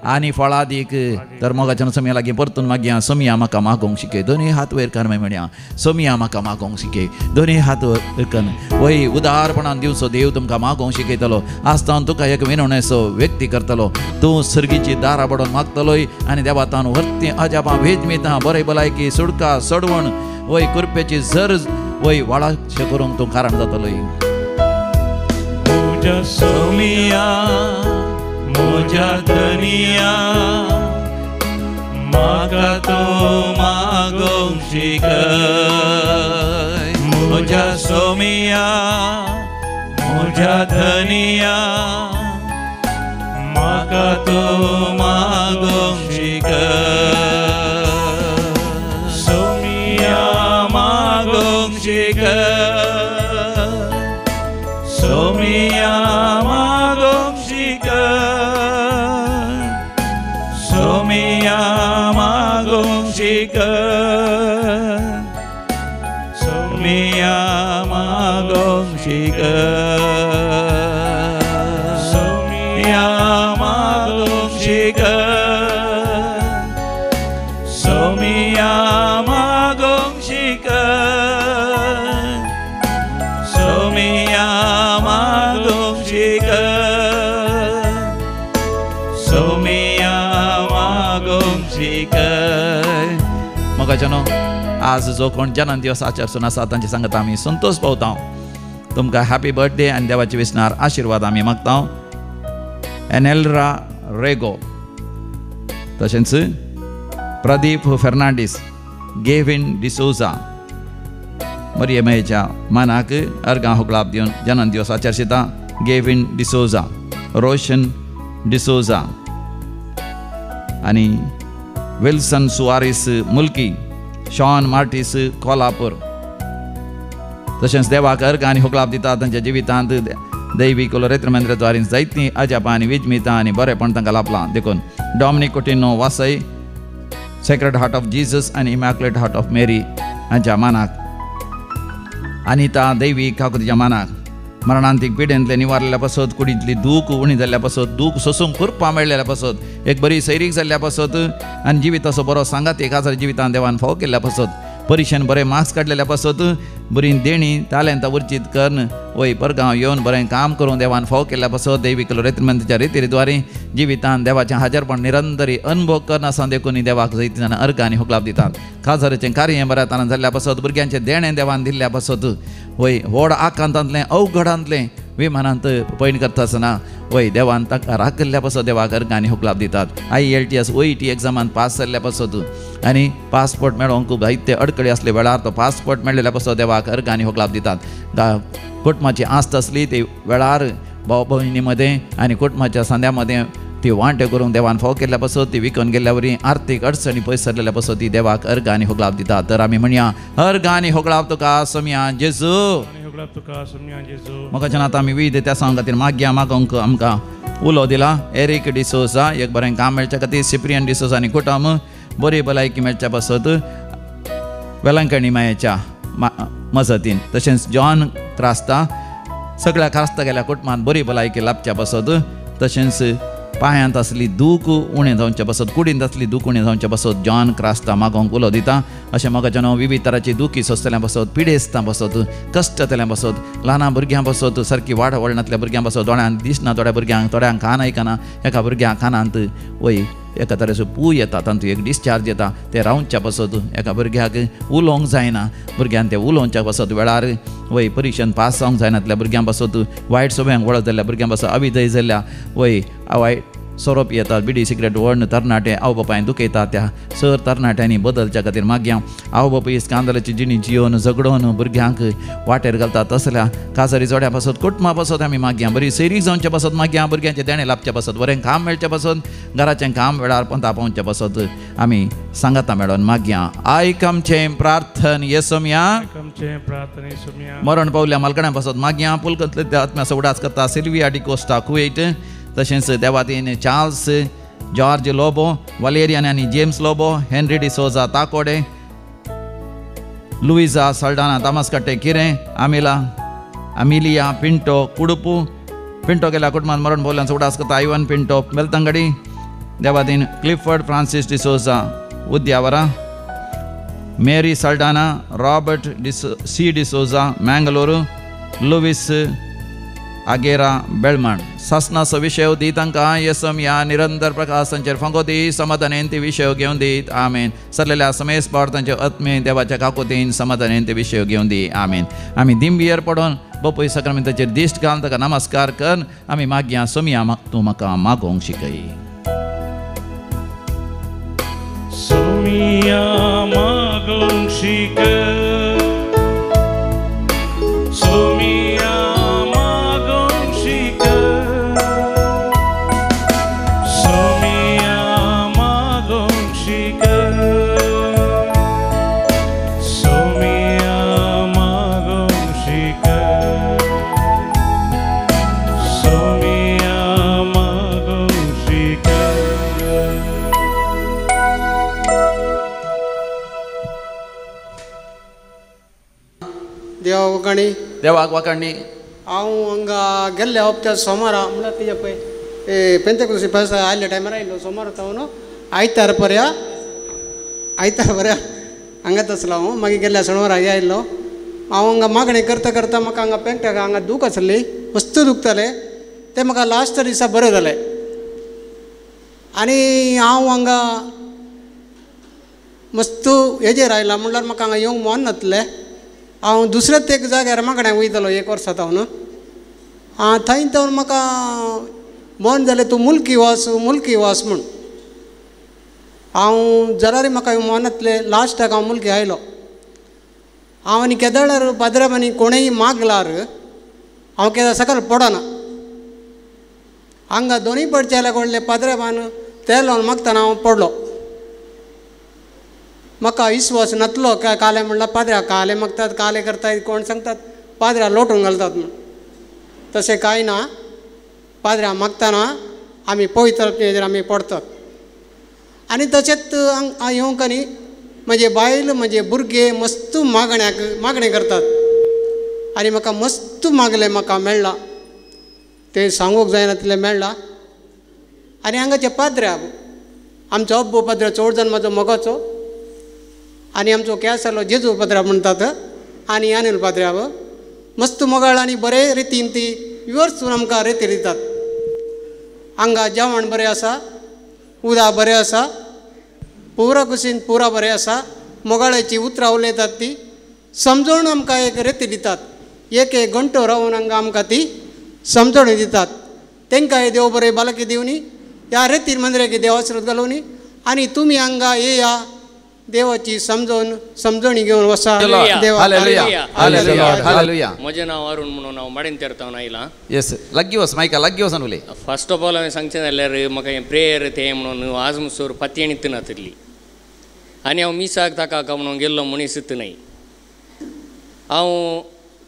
आनी फळादीक. तर मोगाच्यान सोमिया लागीं परतून मागया, सोमिया म्हाका मागोवंक शिकय. दोनूय हात वयर कर म्हणया, सोमिया म्हाका मागोवंक शिकय. दोनूय हात वयर कर. वय उदारपणान दिवचो देव तुमकां मागोवंक शिकयतलो. आज तावन तुका एक विनवणेचो व्यक्ती करतलो. तूं सर्गीची दारां बडोवन मागतलोय आनी देवातान व्हरती अजापां भेजमितां, बरे भलायकी, सुडका, सोडवण, वय कृपेची झर, वय वाळाशें करूंक तूं कारण जातलोय. सोमिया म्हज्या धनिया म्हाका तूं मागोवंक शिकय. म्हज्या सोमिया म्हज्या धनिया म्हाका तूं मागोवंक शिकय. सोमिया मागोवंक शिकय, सोमिया मागोवंक शिकय, सोमिया मागोवंक शिकय, सोमिया मागोवंक शिकय, सोमिया मागोवंक शिकय, सोमिया मागोवंक शिकय. शिकय, सोमिया मागूंक शिकय, सोमिया मागूंक शिकय. मोगाचें न्हू, आज जो कोण जन्म दिवस आचरसून आसा तांचे सांगता आमी संतोष पावता. तुमकां हॅपी बर्थडे आनी देवाचे विसनार आशिर्वाद आमी मागता. एनेलरा रेगो, तशेंच प्रदीप फेर्नांडीस, गेविन डिसोजा, मरियमयेच्या मानाक अर्गां होगळाप दिवन जन्म दिवस आचरशिता. गेविन डिसोजा, रोशन डिसोजा आनी विल्सन सुवारीस मुल्की, शॉन मार्टीस कोल्हापूर. तशेंच देवाक अर्गां आनी होगळाप दिता तांच्या जिवितांत दैवीक लोरेत्र जायतीं अजापां आनी विजमितां आनी बरेपण तांकां लाभलां. देखून Dominic Coutinho Vasai, Sacred Heart of Jesus आनी इमॅक्युलेट हार्ट ऑफ मेरी हांच्या मानाक, अनिता दैवी काकुतीच्या मानाक, मरणांतीक पिडेंतले निवारलेल्या पासत, कुडींतली दूख उणी जाल्ल्या पासत, दूख सोसूंक कुरपां मेळ्ळेल्या पासत, एक बरी सैरीक जाल्ल्या पासत आनी जिविताचो बरो सांगात एक हजार जिवितान देवान फावो केल्ल्या पासत, परिक्षेन बरें मार्क्स काडलेल्या पासत, बरी देणी तालेंतां उर्जीत करून वय परगांव येवन बरें काम करून देवान फावो केल्ल्या पासत, दैवीक लोरेत्रमंताच्या रितीद्वारे जिवितान देवाचें हाजरपण निरंतरी अनुभव करना आसा. देखून देवाक जैती जाणां अर्गां आनी होगलाप दितात. काजाराचें कार्य बऱ्या तरान जाल्ल्या पासत, भुरग्यांचें देणें देवान दिल्ल्या पासत, वय व्हड आकांतांतलें अवघडांतलें विमानांत पयण करता आसतना वय देवान ताका राखिल्ल्या पासत देवाक अर्गां आनी होगलाप दितात. IELTS OET एग्जामान पास जाल्ल्या पासत आनी पासपोर्ट मेळोवंक जायते अडकळी आसले वेळार तो पासपोर्ट मेळ्ळेल्या पासत देवाक अर्गां आनी होगलाप दितात. कुटुंबाची आस्त आसली ती वेळार भाव भयणी मदें आनी कुटुंबाच्या सांद्या मदें ती वांटे करूंक देवान फावो केल्ल्या पासत, ती विकून गेल्ल्या वरी आर्थीक अडचणी पयस सरलेल्या पासत ती देवाक अर्गां आनी होगलाप दितात. तर आमी म्हणया अर्गां आनी होगलाप तुका सोमया जेजू. मोगाच्यान आतां आमी विविध त्या सांग खातीर मागया मागोवंक आमकां उलो दिला. एरीक डिसोजा एक बरें काम मेळच्या खातीर, सिप्रियन डिसोजा आनी कुटुंब बरी भलायकी मेळच्या पासत वेलंकणी मायेच्या मजतीन, तशेंच जॉन क्रास्ता सगळ्या क्रास्ता गेल्या कुटुंबान बरी भलायकी लाभच्या पासत, तशेंच पांयांत आसली दूख उणें जावच्या पासत, कुडींत आसली दूख उणें जावच्या पासत जॉन क्रास्ता मागोवंक उलो दिता. अशें मोगाच्यान विविध तराची दुखी सोंसतल्या पासत, पिडेस्तां पासत, कश्ट जातल्या पासत, ल्हान भुरग्यां पासत, सारकी वाड वळणांतल्या भुरग्यां पासत, दोळ्यांत दिसना थोड्या भुरग्यांक, थोड्यांक कान आयकना, एका भुरग्यांक कानांत वय एका तरेचो पूय येता, तातूंत एक डिस्चार्ज येता, ते रावच्या पासत एका भुरग्याक उलोवंक जायना, भुरग्यान ते उलोवच्या पासत वेळार वय परिक्षेन पास जावंक जायनातल्या भुरग्यां पासत, वायट सवयांक वळख जाल्ल्या भुरग्यां पासत, अविधय जाल्ल्या वय वायट सोरोप येतात, बिडी सिगरेट ओडून तरणाटे आवय बापायन दुखयता, त्या सर तरणाट्यांनी बदलच्या खातीर मागया. आवय बापूय स्कांदलाची जिणी जियोवन झगडोवन भुरग्यांक वाटेर घालता तसल्या काजारी जोड्या पासत, कुटुंबा पासत आमी मागया. बरी सैरीक जावच्या पासत मागया, भुरग्यांचें देणें लाभच्या पासत, बरें काम मेळच्या पासत, घराचें काम वेळार पंता पावच्या पासत आमी सांगाता मेळोन मागया. आयक आमचें प्रार्थन येसोमया. मरण पावल्या मालकण्या पासत मागया. पुलकंतले आत्म्याचो उडास करता सिल्विया डिकोस्टा कुवेट, तशेंच देवातीन चार्ल्स जॉर्ज लोबो, वालेरियन आनी James Lobo, Henry D'Souza Takode, Louisa Saldanha तामसकट्टे किरें, आमिला अमिलिया पिंटो कुडुपू, पिंटो गेल्या कुटुंबान मरण बोल्यांचो उडास करता Ivan Pinto मेलतंगडी, देवातीन Clifford Francis D'Souza Udyavara, Mary Saldanha, Robert C D'Souza Mangalore, Louis Aguera Belman. सासनाचो विशय दी तांकां येसम ह्या निरंतर प्रकाशांचेर फांको दी, समाधानेन ती विशय घेवन दीत आमेन. सरलेल्या समेस पावट तांचे आत्मे देवाच्या काकुतीन समाधानेन ते विशय घेवन दी आमेन. आमी दिंबियर पडोन बपय सक्रमेंताचेर दिश्ट घालून ताका नमस्कार कर आमी मागया सोमया तूं म्हाका मागोवंक शिकय. सोमिया मागोवंक शिकय, सोमिया मागोवंक शिकय, सोमिया मागोवंक शिकय, सोमिया मागोवंक शिकय, सोमिया मागोवंक शिकय. देवा वखाणी, देवाक वखाणी. हांव हांगा गेल्ल्या हप्त्या सोमारा म्हणल्यार तेजे पळय पेंतेकोस्ती फेस्त आयिल्ल्या टायमार आयिल्लो सोमार जावन आयतार पर्या, आयतार पर्या हांगाच आसलो हांव. मागीर गेल्ल्या शेनवारा आयलो. हांव हांगा मागणें करता करता म्हाका हांगा पेंकट्याक हांगा दूख आसली, मस्त दुखतालें. तें म्हाका लास्ट दिसा बरें जालें. आनी हांव हांगा मस्त हेजेर आयला म्हणल्यार म्हाका हांगा येवंक मन नासलें. हांव दुसऱ्याच एक जाग्यार मागण्याक वयतालो एक वर्सा जावन. थंय जावन म्हाका मन जालें तूं मुल्की वच, मुल्की वच म्हूण. हांव जाल्यार म्हाका मनांतलें लास्टाक हांव मुल्की आयलो. हांव आनी केदळार पाद्र्याब आनी कोणेय मागल्यार हांव केन्ना सकयल पडना. हांगा दोनूय पडचे जाल्यार कोणले पाद्र्याबान तेल लावन मागतना हांव पडलो. म्हाका विश्वास नासलो काय काले म्हणल्यार पाद्र्या काले मागतात, काले करतात, कोण सांगतात पाद्र्या लोटून घालतात म्हूण. तशें कांय ना. पाद्र्या मागतना आमी पवित्र हेजेर आमी पडतात. आनी तशेंच हांगा येवंक आनी म्हजे बायल म्हजे भुरगे मस्त मागण्याक मागणें करतात आनी म्हाका मस्त मागलें म्हाका मेळ्ळां, तें सांगूंक जायना तितलें मेळ्ळां. आनी हांगाचे पाद्र्याब आमचो अब्बो पाद्र चड जाण म्हजो मोगाचो, आनी आमचो केंसालो जेजू पाद्र्याब म्हणटात आनी अनिल पाद्र्याब मस्त मोगाळ आनी बरे रितीन ती विवर्सून आमकां रेती दितात. हांगा जेवण बरें आसा, उदक बरें आसा, पुरा कुशीन पुरा बरें आसा. मोगाळाची उतरां उलयतात ती समजून आमकां एक रेती दितात. एक एक घंटो रावन हांगा आमकां ती समजणी दितात. तांकां देव बरें बालकी दिवनी, ह्या रेतीन मंदिराक देव आशिर्वाद घालुनी आनी तुमी हांगा येया देवाची समजून समजणी घेवन वसा. म्हजें नांव अरुण म्हणून हांव माडेन तावन आयलां. येस, लागीं वच मायका, लागीं वचून उलय. फर्स्ट ऑफ ऑल हांवें सांगचें जाल्यार म्हाका हें प्रेयर तें म्हणून आज मुसोर पातयेणीत नातिल्ली आनी हांव मिसाक ताका म्हणून गेल्लो मनीस न्हय. हांव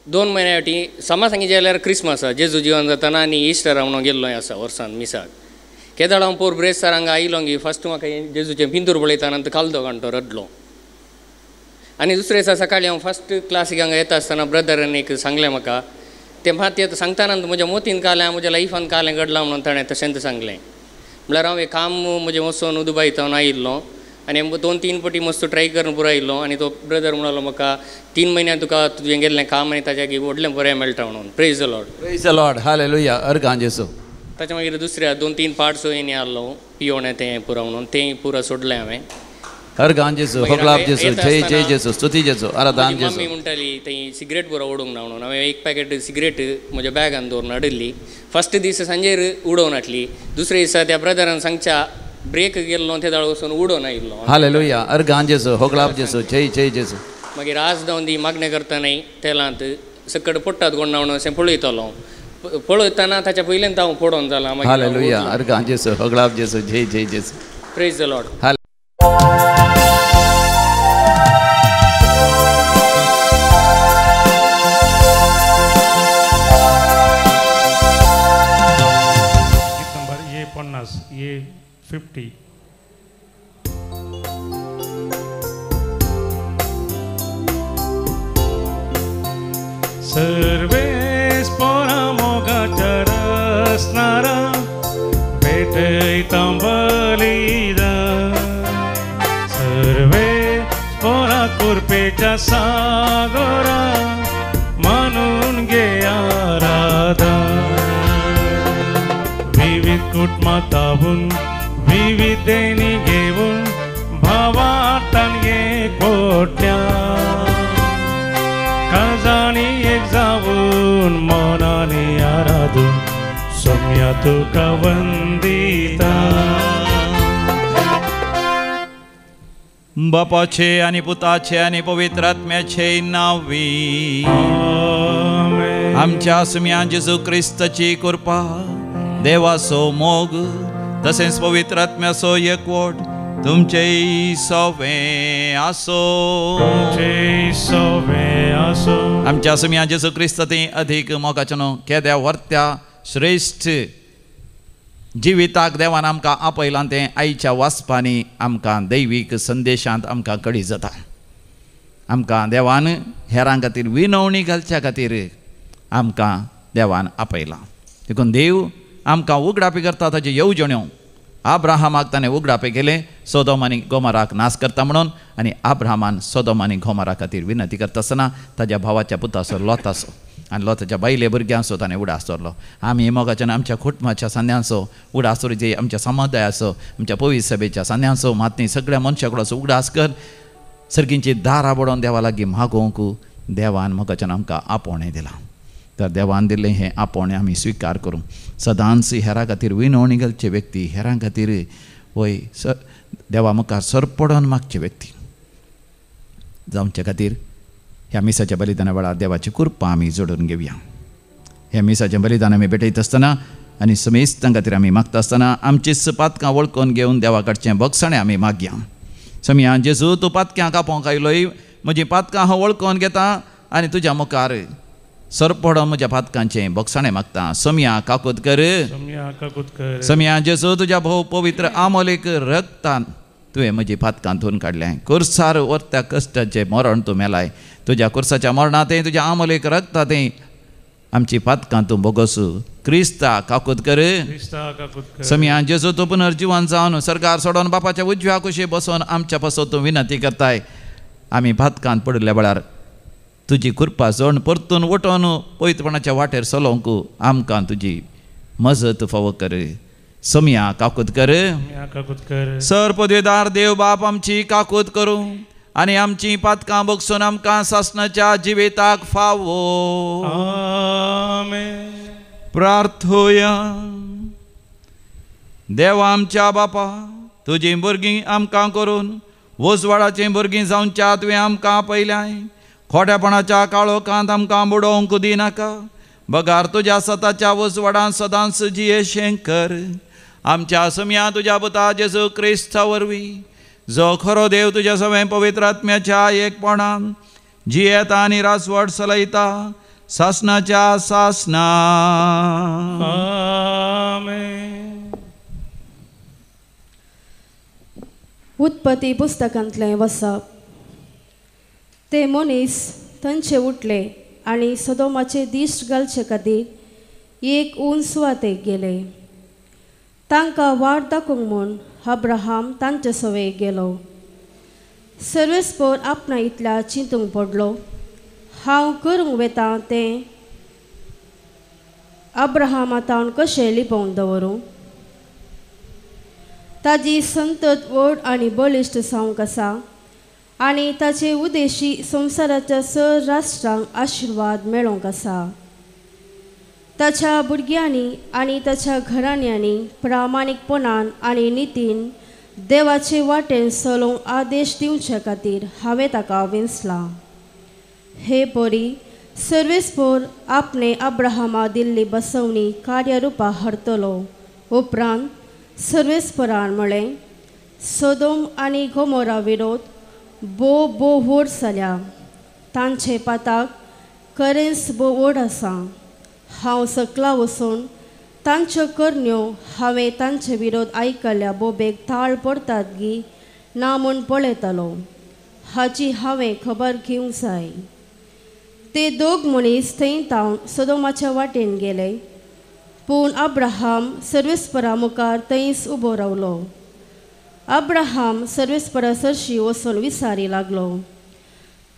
2 म्हयन्या फाटीं समा सांगिचें जाल्यार क्रिसमस जेजू जिवन जाताना आनी इस्टरा म्हणून गेल्लो आसा वर्सान मिसाक. केदळ हांव पोर ब्रेस्तार हांगा आयलो गी फर्स्ट म्हाका जेजूचें पिंदूर पळयतना कालदो घांटो रडलो. आनी दुसरे दिसा सकाळीं हांव फर्स्ट क्लासीक हांगा येता आसतना ब्रदरान एक सांगलें म्हाका, तें मात सांगतना म्हज्या मोतीन कालें म्हज्या लायफान कालें घडलां म्हणून ताणें तशेंच सांगलें. म्हणल्यार हांव एक काम म्हजें वचून दुबाय जावन आयिल्लो आनी 2-3 पटी मस्त ट्राय करून पुरो आयिल्लो. आनी तो ब्रदर म्हणलो म्हाका 3 म्हयन्यान तुका तुजें गेल्लें काम आनी ताज्या व्हडलें बरें मेळटा म्हणून. Praise the Lord. Praise the Lord. Hallelujah. अर्गां जेजू. ताच्या मागीर दुसऱ्या 2-3 पार्ट्स येयनी आहलो पियोणें तें पुरो म्हणून तें पुरो सोडलें हांवें. अर्गां जेजू, होगलाप जेजू, जय जय जेजू, स्तुती जेजू, आराधन जेजू. मम्मी म्हणटाली थंय सिगरेट पुरो उडोवंक ना म्हणून. हांवें 1 पॅकेट सिगरेट म्हज्या बॅगान दवरून हाडिल्ली. फर्स्ट दीस सांजेर उडोवन हाडली. दुसरे दिसा त्या ब्रदरान सांगच्या ब्रेक गेल्लो ते दाळ वचून उडोवन आयिल्लो. हालेलुया. अर्गां जेजू, होगलाप जेजू, जय जय जेजू. मागीर आज जावन ती मागणें करतना तेलांत सकट पोट्टात कोण ना म्हणून अशें पळयतलो. पळयतना ताच्या पयल्यान हांव पडोवन जाला. हालेलुया. अर्गां जेजू, होगलाप जेजू, जय जय जेजू. Praise the Lord. गीत नंबर ये 50, ये 50. सर्वेस पोरा मोगाच्या रसनारा भेटयता बलिदान, सर्वेस पोरा कृपेच्या सागरा मानून घे आराधन. विविध कुटुंबांत विविध देणी घेवन भावार्थान एकवटल्या, काळजांनी एक जावन मनांनी आराधून सोम्या तुका वंदिता. बापाचे आनी पुताचे आनी पवित्र आत्म्याचे नांवी आमच्या सुम्या जेजू क्रिस्ताची कृपा, देवाचो मोग तसेच पवित्र आत्म्याचो एकवट तुमचेय सवें आसो. आमच्या सुम्या जेजू क्रिस्त ती अधिक मोगाचें न्हू केद्या व्हरत्या श्रेश्ठ जिविताक देवान आमकां आपयलां तें आयच्या वाचपांनी आमकां दैवीक संदेशांत आमकां कळी जाता. आमकां देवान हेरां खातीर विनवणी घालच्या खातीर आमकां देवान आपयलां. देखून देव आमकां उगडापी करता ताच्यो येवजण्यो आब्राहामाक ताणें उगडापें केलें सोदोम आनी गोमोराक नाश करता म्हणून आनी आब्राहामान सोदोम आनी गोमोरा खातीर विनंती करता आसतना ताज्या भावाच्या पुताचो लोताचो आनी लोताच्या बायले भुरग्यांचो ताणें उडास दवरलो. आमी मोगाच्यान आमच्या कुटुंबाच्या सांद्यांचो उडास दवरचे, आमच्या समुदायाचो, आमच्या पवित्र सभेच्या सांद्यांचो, मातनी सगळ्या मनशा कडेन उगडास कर सर्गींची दारां बडोवन देवा लागीं मागोवंक देवान मोगाच्यान आमकां आपोवणें दिलां. तर देवान दिल्लें हें आपोवणें आमी स्विकार करूं. सदांच हेरां खातीर विनवणी घालचे व्यक्ती, हेरां खातीर वय देवा मुखार सरपडोन मागचे व्यक्ती जावचे खातीर ह्या मिसाच्या बलिदाना वेळार देवाची कृपा आमी जोडून घेवया. ह्या मिसाचें बलिदान आमी भेटयत आसतना आनी समेस्तां खातीर आमी मागता आसतना आमचीच पातकां वळखून घेवन देवा कडचें भोगसणें आमी मागया. समिया जेजू तूं पातक्यांक आपोवंक आयलोय, म्हजीं पातकां हांव वळखून घेता आनी तुज्या मुखार सरपडो म्हज्या पातकांचें भोगसणें मागता. समिया काकूत कर. समिया जेजू तुज्या भोव पवित्र आमोलीक रक्तान तुवें म्हजी पातकां धुवन काडलें. कुर्सार वरत्या कश्टाचें मरण तूं मेलाय, तुज्या कुर्साच्या मरणांत तुज्या आमोलीक रक्तांत आमची पातकां तूं भोगोसू. क्रिस्ता काकूत कर. समिया जेजू तूं पुनर्जिवन जावन सरकार सोडून बापाच्या उजव्या कुशी बसोवन आमच्या पासत तूं विनंती करताय. आमी पातकांत पडिल्ल्या वेळार तुजी कृपा जोड परतून उठोवन पवित्रपणाच्या वाटेर चलोवंक आमकां तुजी मजत फावो कर. समिया काकूत कर. सर पदवेदार देव बाप आमची काकूत करूं आनी आमची पातकां भोगसून आमकां सासणाच्या जिविताक फावो. प्रार्थोया. देवा आमच्या बापा, तुजीं भुरगीं आमकां करून उजवाडाचीं भुरगीं जावच्या तुवें आमकां पयल्याय. खोट्यापणाच्या काळोखांत आमकां बुडोवंक दिनाका, बगार तुज्या सताच्या उजवाडान सदांच जियेशें कर. आमच्या समिया तुज्या पुता जेजू क्रिस्ता वरवीं, जो खरो देव तुज्या सवें पवित्र आत्म्याच्या एकपणान जियेता आनी राजवट चलयता सासणाच्या सासणा. उत्पत्ती पुस्तकांतलें वसप. ते मनीस थंयचे उठले आनी सदोमाचे दिश्ट घालचे खातीर एक उंच सुवातेक गेले. तांकां वाट दाखोवंक म्हूण अब्राहम तांचे सवे गेलो. सर्वेस्पोर आपणा इतल्या चिंतूंक पडलो, हांव करूंक वेता तें अब्राहमा तावन कशें लिपोवन दवरूं? ताजी संतत व्हड आनी बळिश्ट जावंक आसा आनी ताचे उदेशी संवसाराच्या सर राष्ट्रांक आशिर्वाद मेळोवंक आसा. ताच्या भुरग्यांनी आनी ताच्या घराण्यांनी प्रामाणीकपणान आनी नितीन देवाचे वाटेन चलोवंक आदेश दिवचे खातीर हांवें ताका विंचला. हे परी सर्वेस्पोर आपणे अब्राहमा दिल्ली बसवणी कार्यरुपा हरतलो. उपरांत सर्वेस्परान म्हळें, सोदोम आनी गोमोरा विरोध भोव भोव व्हड जाल्या, तांचे पाताक करेंस भोव व्हड आसा. हांव सकला वचून तांच्यो करण्यो हांवें तांचे विरोध आयकल्या बोबेक ताळ पडतात गी ना म्हूण पळयतालो, हाची हांवें खबर घेवंक जाय. ते दोग मनीस थंय तावन सदोमाच्या वाटेन गेले, पूण अब्राहम सर्वेस्परा मुखार थंयच उबो रावलो. अब्राहम सर्वेस्परा सरशी वचून विचारी लागलो,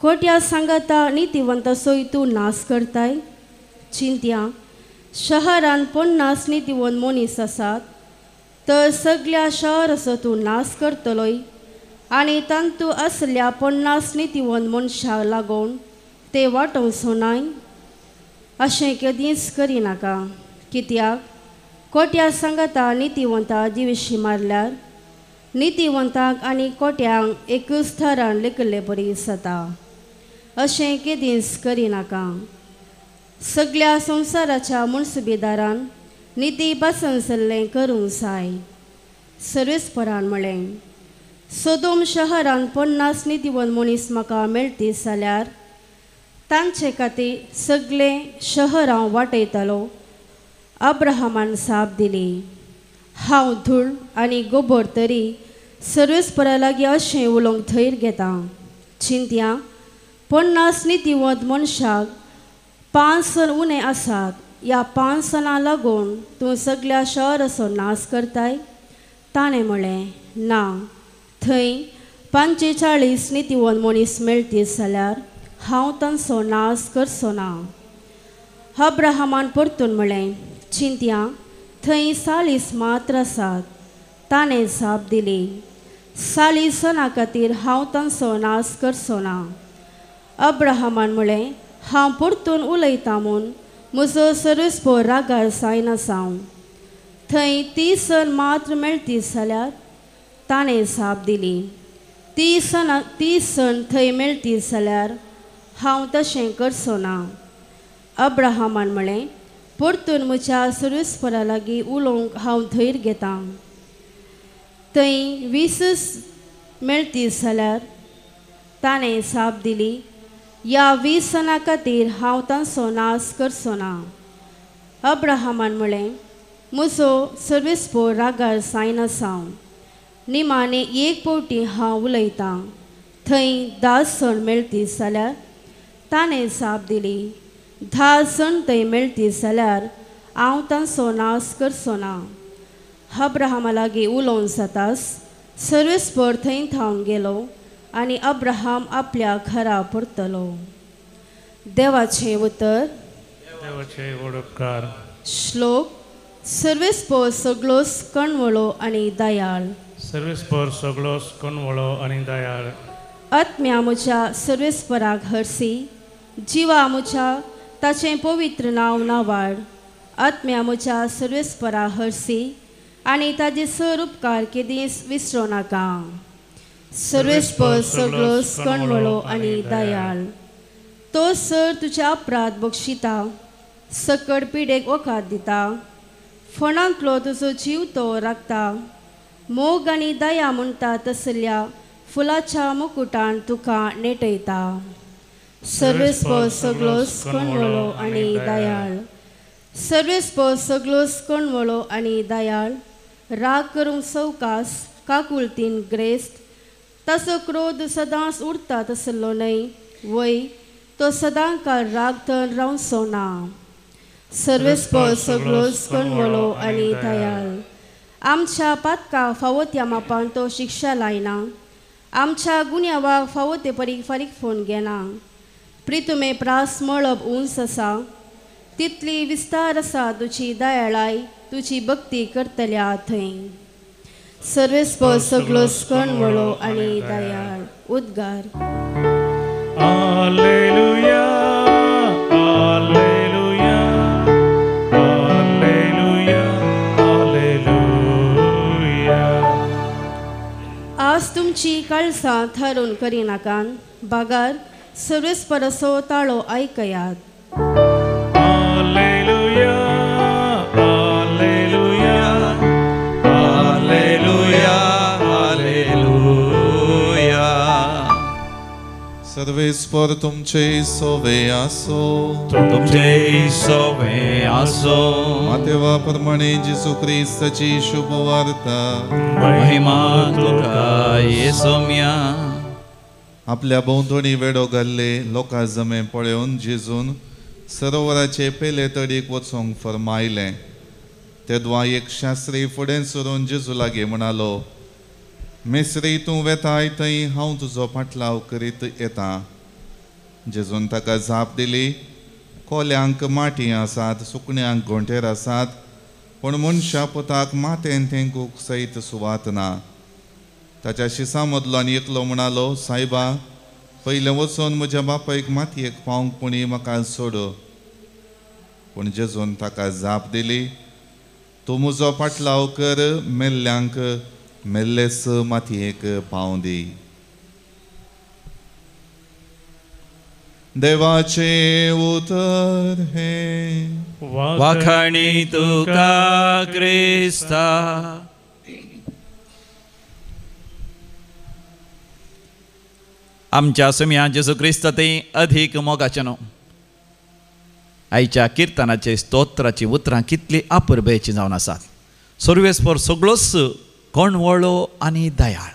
कोट्या सांगाता नितिवंताचोय तूं नाश करताय? चिंत्या, शहरान 50 नितिवंत मनीस आसात, तर सगळ्या शहराचो तूं नाश करतलोय आनी तांतू आसल्या 50 नितिवंत मनशाक लागून ते वाटोवचो नाय? अशें केदींच करिनाका, कित्याक कोट्या सांगाता नितिवंता जिविशी मारल्यार नितिवंतांक आनी कोट्यांक एकूच थरान लेखिल्ले बरी जाता. अशें केदींच करिनाका. सगळ्या संवसाराच्या मुन्सुबेदारान निती पासून सल्लें करूंक जाय. सर्वेस्परान म्हळें, सोदोम शहरान 50 नितिवंत मनीस म्हाका मेळटी जाल्यार तांचे खातीर सगळें शहर हांव वाटयतालो. अब्राहमान जाप दिली, हांव धूळ आनी गोबर तरी सर्वेस्परा लागीं अशें उलोवंक धैर्य घेता. चिंत्या, 50 नितिवंत मनशाक 5 जण उणें आसात, ह्या 5 जाणां लागून तूं सगळ्या शहराचो नाश करताय? ताणें म्हळें, ना, थंय 45 नितीवंत मनीस मेळटीत जाल्यार हांव तांचो नाश करचो ना. अब्राहमान परतून म्हळें, चिंतया, थंय 40 मात्र आसात. ताणें जाप दिली, 40 जाणां खातीर हांव तांचो नाश करचो ना. अब्राहमान म्हळें, हांव परतून उलयतां म्हूण म्हजो सर्वेस्पोर रागार जायना जावं. थंय 30 जाण मात्र मेळटीत जाल्यार? ताणें जाप दिली, 30 जाण थंय मेळटीत जाल्यार हांव तशें करचो ना. अब्राहमान म्हळें, परतून म्हज्या सर्वेस्पोरा लागीं उलोवंक हांव धैर्य घेतां. थंय 20 मेळटीत जाल्यार? ताणें जाप दिली, ह्या 20 जाणां खातीर हांव तांचो नाश करचो ना. अब्राहमान म्हळें, म्हजो सर्वेस्पोर रागार जायना जावं. निमाणे एक फावटी हांव उलयतां. थंय 10 जाण मेळटीत जाल्यार? ताणें जाप दिली, 10 जाण थंय मेळटीत जाल्यार हांव तांचो नाश करचो ना. अब्राहमा लागीं उलोवन जाताच सर्वेस्पोर थंय थावन गेलो आनी अब्राहम आपल्या घरा परतलो. देवाचें उतर. देवाचे उपकार. श्लोक. सर्वेस्पोर सगळोच कणवळो आनी दयाळ. सर्वेस्पोर सगळोच कणवळो आनी दयाळ. आत्म्या म्हज्या सर्वेस्पराक हरसी, जिवा म्हज्या ताचें पवित्र नांव नावाड. आत्म्या म्हज्या सर्वेस्परा हरसी आनी ताजे सर उपकार केदींच विसरो नाका. सर्वेस्पोर सगळोच कणवळो आनी दयाळ. तो सर तुज्या अपराध बक्षिता, सकड पिडेक वखद दिता, फोणांतलो तुजो जीव तो राखता. मोग आनी दया म्हणटा तसल्या फुलाच्या मुकुटान तुका नेटयता. सर्वेस्पोर सगळोच कणवळो आनी दयाळ. सर्वेस्पोर सगळोच कणवळो आनी दयाळ. राग करूंक सवकास, काकुळतीन ग्रेस्त, ताचो क्रोध सदांच उरता तसलो न्हय, वय तो सदां काळ राग तर रावचो ना. सर्वेस्पोर सगळोच कणवळो आनी दयाळ. आमच्या पातका फावो त्या मापान तो शिक्षा लायना, आमच्या गुन्यांवाक फावो ते परी फारीक फोन घेना. प्रितुमे प्रास मळब उंच आसा, तितली विस्तार आसा तुजी दयाळाय तुजी भक्ती करतल्या थंय. सर्वेस्पोर सगळोच कणवळो आनी दयाळ. उद्गार. Alleluia, alleluia, alleluia, alleluia. आज तुमची काळसां थारून करिनाकान, बागार सर्वेस्पराचो ताळो आयकयात. Alleluia, alleluia, alleluia, alleluia. सर्वेस्पर तुमचे सोवे आसो. तुमचे सोवे आसो. मातेवा प्रमाणे जेजू क्रिस्ताची शुभवार्ता. महिमा तुका येसोम्या. आपल्या भोंवतणी वेडो घाल्ले लोकां जमे पळोवन जेजून सरोवराचे पेले तडीक वचूंक फर्मायलें. तेदवा एक शास्त्री फुडें सरून जेजू लागीं म्हणालो, मेस्त्री, तूं वेताय थंय हांव तुजो फाटलाव करीत येता. जेजून ताका जाप दिली, कोल्यांक माटी आसात, सुकण्यांक घोंटेर आसात, पूण मनशा पुताक मातेन तेंकूंक सयत सुवात ना. ताच्या शिसां मदलो आनी एकलो म्हणालो, सायबा, पयलें वचून म्हज्या बापायक मातयेक पावंक पुणी म्हाका सोड. पूण जेजून ताका जाप दिली, तूं म्हजो फाटलाव कर, मेल्ल्यांक मेल्लेच मातयेक पावं दी. देवाचें उतर हें. वाखाणी तुका क्रिस्ता. आमच्या सुम्या जेजू क्रिस्त ते अधिक मोगाचें न्हू. आयच्या किर्तनाचे स्तोत्राची उतरां कितली आपुरबेची जावन आसात. सर्वेस्पोर सगळोच कणवळो आनी दयाळ.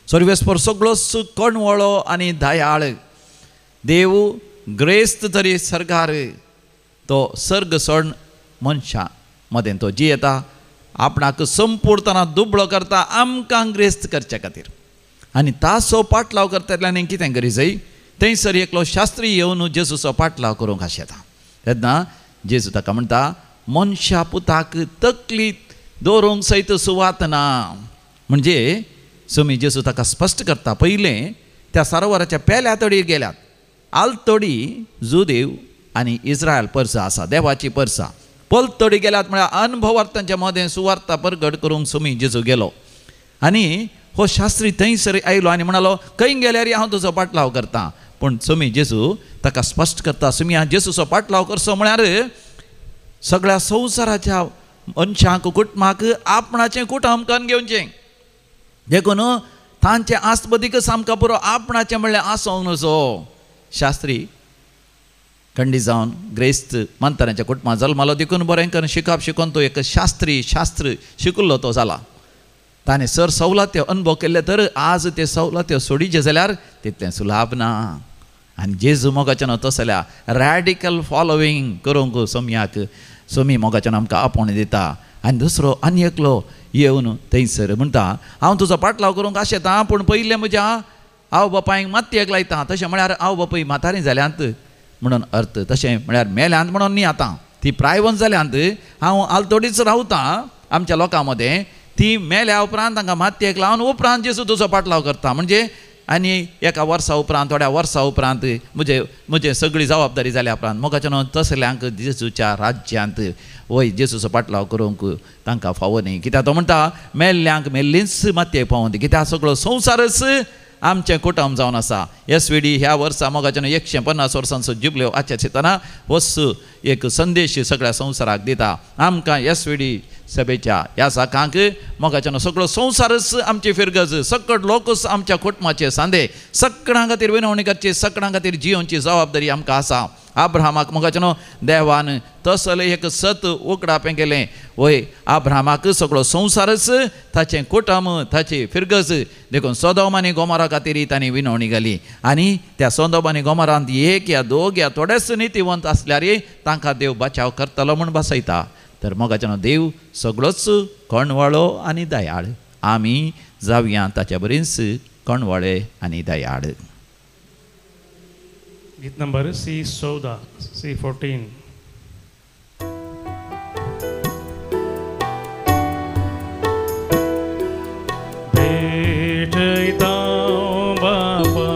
सर्वेस्पोर सगळोच कणवळो आनी दयाळ. देव ग्रेस्त तरी सर्गार तो सर्ग सोड मनशां मदें तो जियेता आपणाक संपूर्णताना दुबळो करता आमकां ग्रेस्त करच्या खातीर. आनी ताचो पाटलाव करतल्यानी कितें करी जाय, थंयसर एकलो शास्त्री येवन जेजूचो पाटलाव करूंक आशेता. तेन्ना जेजू ताका म्हणटा, मनशा पुताक तकली दवरूंक सयत सुवात ना. म्हणजे स्वामी जेजू ताका स्पश्ट करता, पयलें त्या सरोवराच्या पेल्या तडीर गेल्यात, आलतडी जुदेव आनी इस्रायल परसा आसा, देवाची परसा. पलतडी गेल्यात म्हळ्यार अनुभवार्थांच्या मदें सुवार्ता परगट करूंक स्वामी जेजू गेलो. आनी हो शास्त्री थंयसर आयलो आनी म्हणालो, खंय गेल्यार हांव तुजो पाटलाव करता. पूण स्वामी जेजू ताका स्पश्ट करता, स्वामी जेजूचो पाटलाव करचो म्हळ्यार सगळ्या संवसाराच्या मनशांक कुटुंबाक आपणाचें कुटुंब करून घेवचें. देखून तांचें आसबदीकच आमकां पुरो, आपणाचें म्हणल्यार आसोंक नजो. शास्त्री खंडी जावन ग्रेस्त मानतनाच्या कुटुंबांत जल्मालो, देखून बरें करून शिकप शिकोवन तो एक शास्त्री शास्त्र शिकिल्लो तो जाला. ताणें सर सवलत्यो अनुभव केल्ले तर आज ते सवलत्यो सोडीचे जाल्यार तितलें सुलाभ ना. आनी जेजू मोगाच्यान तसो जाल्यार रॅडिकल फॉलोवींग करूंक सोम्याक सोमी मोगाच्यान आमकां आपोवणें दिता. आनी दुसरो आनी एकलो येवन थंयसर म्हणटा, हांव तुजो पाटलाव करूंक आशेता, पूण पयलें म्हज्या आवय बापायक मातयेक लायता. तशें म्हळ्यार आवय बापूय म्हातारी जाल्यांत म्हणून अर्थ, तशें म्हळ्यार मेल्यांत म्हणून न्ही, आतां ती प्रायवंत जाल्यांत, हांव आलतडीच रावतां आमच्या लोकां मदें, ती मेल्या उपरांत तांकां मातयेक लावन उपरांत जेजू तुजो पाटलाव करता. म्हणजे आनी एका वर्सा उपरांत, थोड्या वर्सा उपरांत म्हजे म्हजे सगळी जबाबदारी जाल्या उपरांत मोगाच्यान तसल्यांक जेजूच्या राज्यांत वय जेजूचो पाटलाव करूंक तांकां फावो न्ही. कित्याक तो म्हणटा, मेल्ल्यांक मेल्लींच मातयेक पावों दी, कित्याक सगळो संवसारच आमचें कुटुंब जावन आसा. एस वी डी ह्या वर्सा मोगाच्यान 150 वर्सांचो जुबलेव आचरितना होच एक संदेश सगळ्या संवसाराक दिता. आमकां एस वी डी सभेच्या ह्या साकांक मोगाच्यान सगळो संवसारच आमची फिरगज, सकट लोकच आमच्या कुटुंबाचे सांदे, सगळ्यां खातीर विनवणी करची, सगळ्यां खातीर जियोवची जबाबदारी आमकां आसा. आब्राहामाक मोगाच्यान देवान तसलें एक सत उकडापें केलें, वय आब्राहामाक सगळो संवसारच ताचें कुटुंब ताची फिरगज, देखून सोदोम आनी गोमोरा खातीर तांणी विनवणी घाली. आनी त्या सोदोम आनी गोमोरांत एक या दोग या थोडेच नितीवंत आसल्यार तांकां देव बचाव करतलो म्हूण बसयता. तर मोगाच्यान देव सगळोच कणवाळो आनी दयाळ, आमी जावया ताच्या बरीच कणवाळे आनी दयाळ. गीत नंबर C14, C14. भेटयता बापा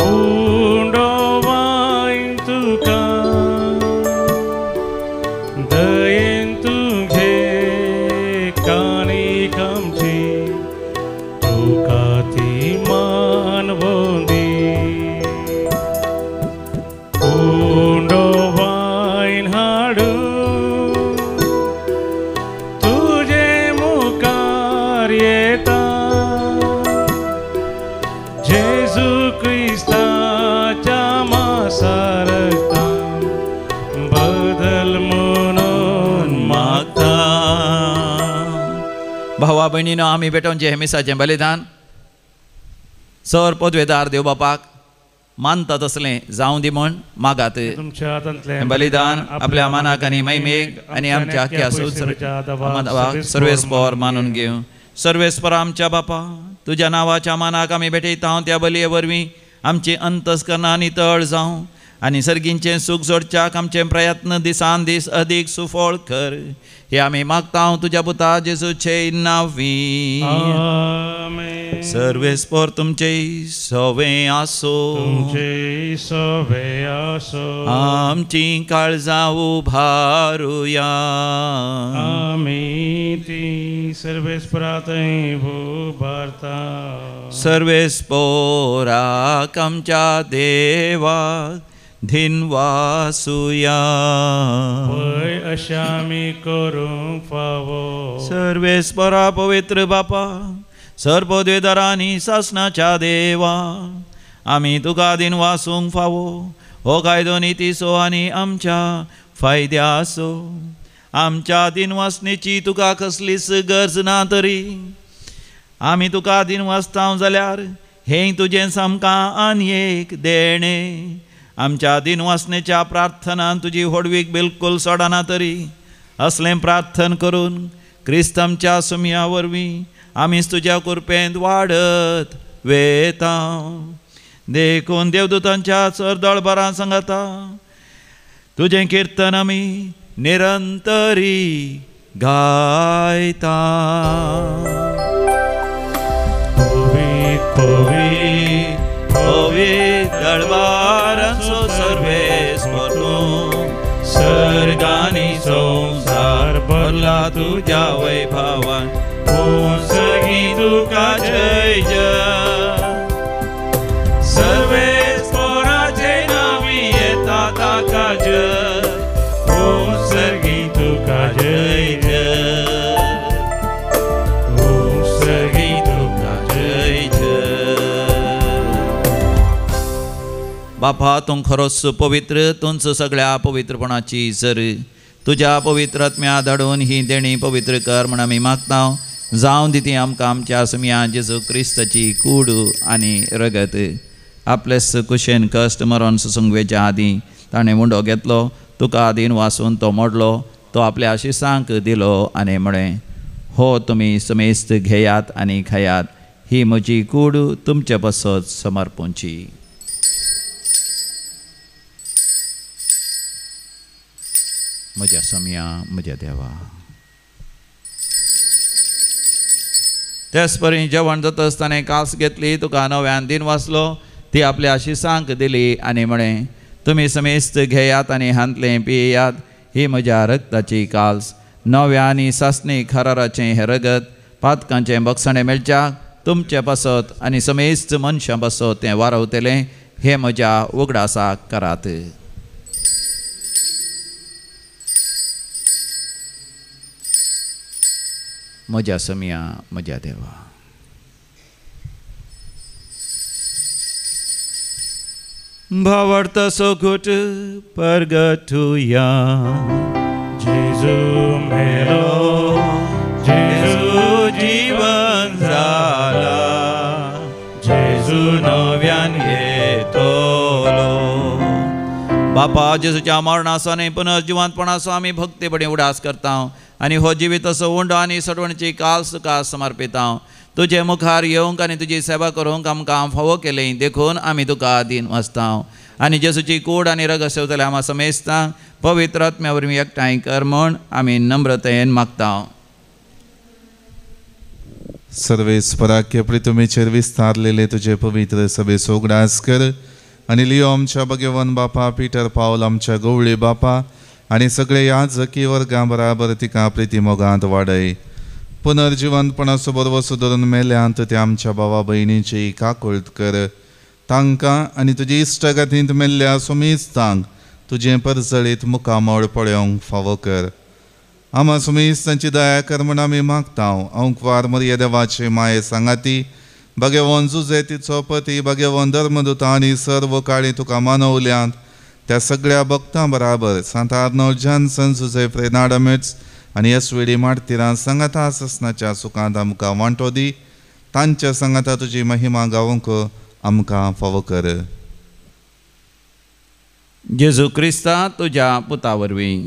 उंडो वायन तुका, दयेन तुगे काणी कामची, तुका ती मानवंदी. उंडो वायन हाडू तुझे मुखार येता, जेजू क्रिस्ताच्या मासारता बदल म्हणून मागता. भावा भयणीनो, आमी भेटोवचें हें मिसाचें बलिदान सर पदवेदार देव बापाक मानता तसलें जावं दी म्हूण मागात. तुमच्या हातांतलें बलिदान आपल्या मानाक आनी महिमेक आनी आमच्या आख्या सर्वेस्पर मानून घेवं. सर्वेस्पर आमच्या बापा, तुज्या नांवाच्या मानाक आमी भेटयता त्या बलये वरवीं आमची अंतस्करणां आनी तळ जावं आनी सर्गींचें सूख जोडच्याक आमचे प्रयत्न दिसान दीस अदीक सुफळ कर, हे आमी मागता तुज्या पुता जेजूचे नांवी. आमेन. सर्वेस्पर तुमचे सवे आसो, तुमचे सवे आसो. आमची काळजां उभारुया, आमी ती सर्वेस्परा थंय उबारता. सर्वेस्पोराक आमच्या देवाक धिनवासुया, पळय अशें आमी करूंक फावो. सर्वेस्परा पवित्र बापा, सर्वद्वेदारांनी सासणाच्या देवा, आमी तुका दिनवासूंक फावो हो कायदो नितीचो आनी आमच्या फायद्याचो. आमच्या दिनवासणेची तुका कसलीच गरज ना तरी आमी तुका दिनवासता जाल्यार हें तुजें सामकां आनी एक देणें. आमच्या दिनवासनेच्या प्रार्थनान तुजी होडवीक बिलकुल सोडना तरी असलें प्रार्थन करून क्रिस्त आमच्या सुमया वरवीं आमीच तुज्या कृपेंत वाडत वेता. देखून देवदूतांच्या सरदळभरां सांगाता तुजें किर्तन आमी निरंतरी गायता. पवित्र पवित्र पवित्र दळबारांचो सर्वेस्पर तूं, सर्गानी संवसार भरला तुज्या वैभवान. सगी तुका जय जय, सर्वेस्पराचे नांवी येता ताका जय, सर्गी तुका जय जय, सर्गी तुका जय जय. बापा तूं खरोच पवित्र, तूंच सगळ्या पवित्रपणाची जर तुज्या पवित्र आत्म्या धाडून ही देणी पवित्र कर म्हण आमी मागता. जावं दी ती आमकां आमच्या सुमया जेजू क्रिस्ताची कूड आनी रगत. आपलेच कुशेन कश्ट मरण सुसूंक वेच्या आदीं ताणें मुंडो घेतलो, तुका आदीन वासून तो मोडलो, तो आपल्या आशिसांक दिलो आनी म्हळें, हो तुमी समेस्त घेयात आनी खायात, ही म्हजी कूड तुमचे पासत समर्पूंची. म्हज्या समया म्हज्या देवा. त्याच परी जेवण जातच ताणें कास घेतली, तुका नव्यान दिन वाचलो, ती आपल्या आशिसांक दिली आनी म्हळें, तुमी समेस्त घेयात आनी हांतलें पियेयात, ही म्हज्या रक्ताची काल्स, नव्या आनी सासणी खराराचें हें रगत पातकांचें बक्षणें मेळच्याक तुमचे पासत आनी समेस्त मनशां पासत तें वारवतलें, हें म्हज्या उगडासाक करात. म्हज्या समया म्हज्या देवा. भावार्थ सोगूट परगटुया. जेजू मेलो, जेजू जीवन जाला, जेजू नव्यान येतलो. बापा जेजूच्या मरणाचो आनी पुनर्जिवंतपणाचो आमी भक्तीपणी उडास करता आनी हो जिविताचो उंडो आनी सडवणची काल तुका समर्पिता. तुजे मुखार येवंक आनी तुजी सेवा करूंक आमकां फावो केली, देखून आमी तुका दीन वाचता. आनी जेजूची कूड आनी रगत सेवतले आमा समेस्तांक पवित्र आत्म्या वरवीं एकठांय कर म्हूण आमी नम्रतेन मागता. सर्वेस्पराके प्रितुमेचेर विस्तारलेले तुजे पवित्र सभेचो उगडास कर आनी लियो आमच्या भगवान बापा पीटर पावल आमच्या गवळी बापा आनी सगळे याजकी वर्गां बराबर तिका प्रिती मोगांत वाडय. पुनर्जिवंतपणाचो बरवसो धरून मेल्यांत त्या आमच्या भावा भयणीची काकुळट कर. तांकां आनी तुजी इश्टगातींत मेल्ल्या सुमेस्तांक तुजें परजळीत मुखामळ पळोवंक फावो कर. आमा सुमेस्तांची दया कर म्हूण आमी मागता. अंकवार मरिया देवाचे माये सांगाती भगवान जुजे तिचो पती भगवान धर्मदूता आनी सर्व काळी तुका मानवल्यांत त्या सगळ्या भक्तां बराबर सांत आर्नोल्ड जॉन्सन जुजे फ्रेनाडमेट्स आनी एसवेडी मार्तिरां सांगाता ससनाच्या सुखांत आमकां वांटो दी. तांच्या सांगाता तुजी महिमा गावंक आमकां फावो कर. जेजू क्रिस्ता तुज्या पुता वरवीं,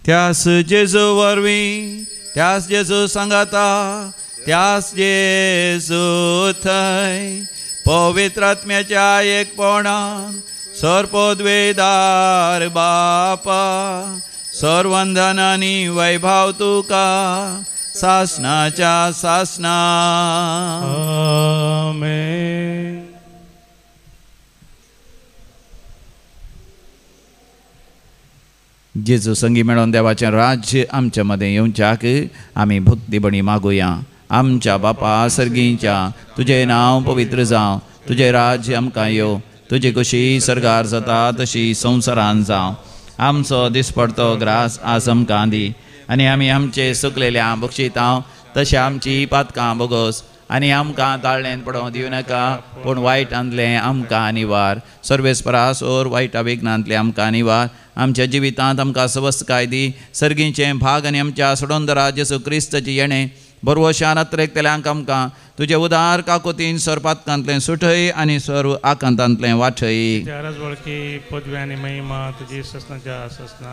त्यास जेजू वरवीं, त्यास जेजू सांगाता, त्यास जेजू थंय पवित्र आत्म्याच्या एकपणान सर्पोद्वेदार बापा सर्वंदन आनी वैभव तुका सासनाच्या सासना. आमेन. जेजू संगी मेळोवन देवाचें राज्य आमच्या मदें येवच्याक आमी भक्तीपणी मागुया. आमच्या बापा सर्गींच्या तुजें नांव पवित्र जावं, तुजें राज्य आमकां येवं, तुजी कशी सर्गार जाता तशी संवसारान जावं. आमचो दिसपडतो ग्रास आज आमकां दी आनी आमी आमचे सुकलेल्या बक्षितां तशें आमची पातकां बोगोस आनी आमकां ताळ्ळेन पडोवंक दिवं नाका, पूण वायटांतलें आमकां निवार. सर्वेस्परा सोर वायटा विघ्नांतलें आमकां निवार. आमच्या जिवितांत आमकां सवस्तकाय दी. सर्गीचें भाग आनी आमच्या सोडोंदरा जेजू क्रिस्ताचें येणें बरवशान अत्रेकतल्यांक आमकां तुजे उदार काकोतीन सर्पातकांतलें सुठय आनी सर्व आकांतांतलें वाठय.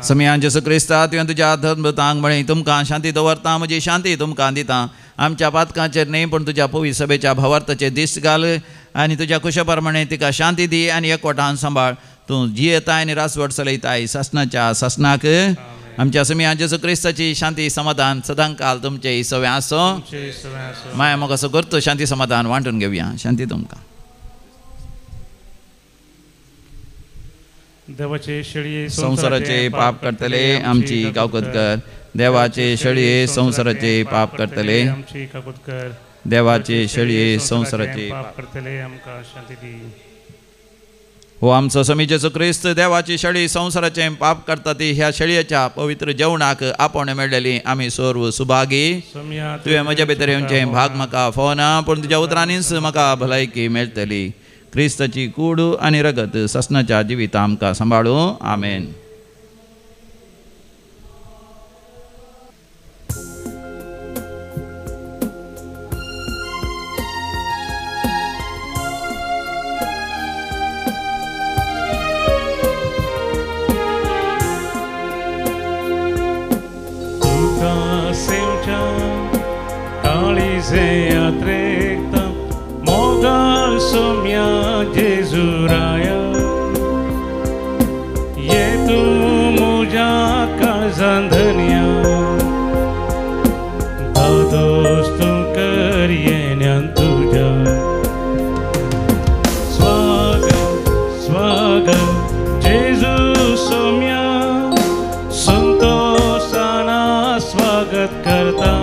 समियान जेसू क्रिस्ता तुवें तुज्या धर्मतांक म्हळें तुमकां शांती दवरता, म्हजी शांती तुमकां दिता. आमच्या पातकांचेर न्हय पूण तुज्या पवित्र सभेच्या भावार्थाचेर दिश्ट घाल आनी तुज्या कुशा प्रमाणे तिका शांती दी आनी एकवटान सांबाळ. तूं जियेताय आनी रासवट चलयताय सासणाच्या सासणाक. आमच्या समिया जेजू क्रिस्ताची शांती समाधान सदांकाल तुमचे सवे आसो. माया म्हाका असो करतो शांती समाधान वांटून घेवया. शांती तुमकां. देवाचे शेळये संवसाराचे पाप करतले आमची काकूत कर. देवाचे शेळये संवसाराचे पाप करतले आमची काकूत कर. देवाचे शेळये संवसाराचे पाप करतले आमकां शांती दी. हो आमचो समी जेजू क्रिस्त देवाची शेळी संवसाराचें पाप करता ती ह्या शेळयेच्या पवित्र जेवणाक आपण मेळ्ळेली आमी सर्व सुभागी. तुवें म्हज्या भितर येवचें भाग म्हाका फावना पूण तुज्या उतरांनीच म्हाका भलायकी मेळटली. क्रिस्ताची कूड आनी रगत सासणाच्या जिविता आमकां सांबाळूं. आमेन. Mogal somya Jesuraya ये तू मुझा काळजांधन्या दादोस तूं कर येण्यान तुज्या. स्वागत स्वागत जेजू सोम्या संतोषाना स्वागत करता.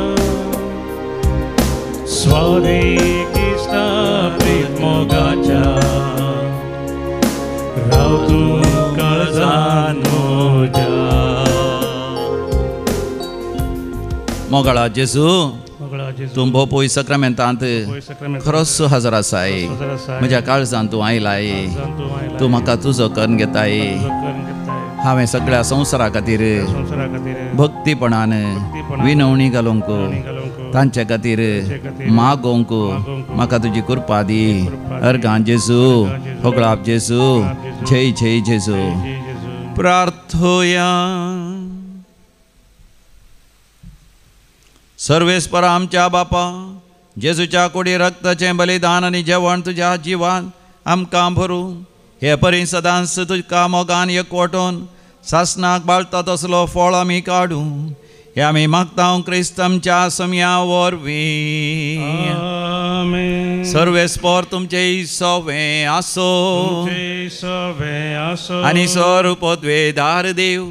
स्वादिकिस्ता प्रीत मोगाच्या राव तूं काळजान म्हज्या. मोगाळा जेजू तूं भोव सक्रामेंतांत खरोच हजर आसाय. म्हज्या काळजान तूं आयलाय. तूं म्हाका तुजो करून घेताय. हांवें सगळ्या संवसारा खातीर भक्तीपणान विनवणी घालूंक तांचे खातीर मागोवंक म्हाका तुजी कृपा दी. अर्गां जेजू, होगळाप जेजू, जय जय जेजू. प्रार्थोया. सर्वेस्पर आमच्या बापा जेजूच्या कुडी रक्ताचें बलिदान आनी जेवण तुज्या जिवान आमकां भरूं. हे परी सदांच तुका मोगान एकवटून सासणाक बाळता तसलो फळ आमी काडूं. हे आमी मागता क्रिस्त आमच्या समया वरवीं. सर्वेस्पर तुमचे सवे आसो आनी सर्व पदवेदार देव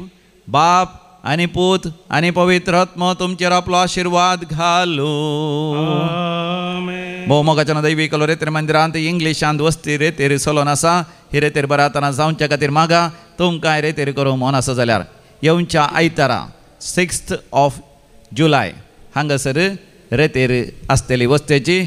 बाप आनी पूत आनी पवित्र आत्मो तुमचेर आपलो आशिर्वाद घालू. भोवमोगाच्या दैवी कलो रेतेर मंदिरांत इंग्लिशांत वस्ती रेतेर सलोन आसा. ही रेतेर बरातना जावच्या खातीर मागा. तुमकां रेतेर करूंक मन आसा जाल्यार येवच्या आयतारा 6th of जुलाय हांगासर रेतेर आसतली वस्तेची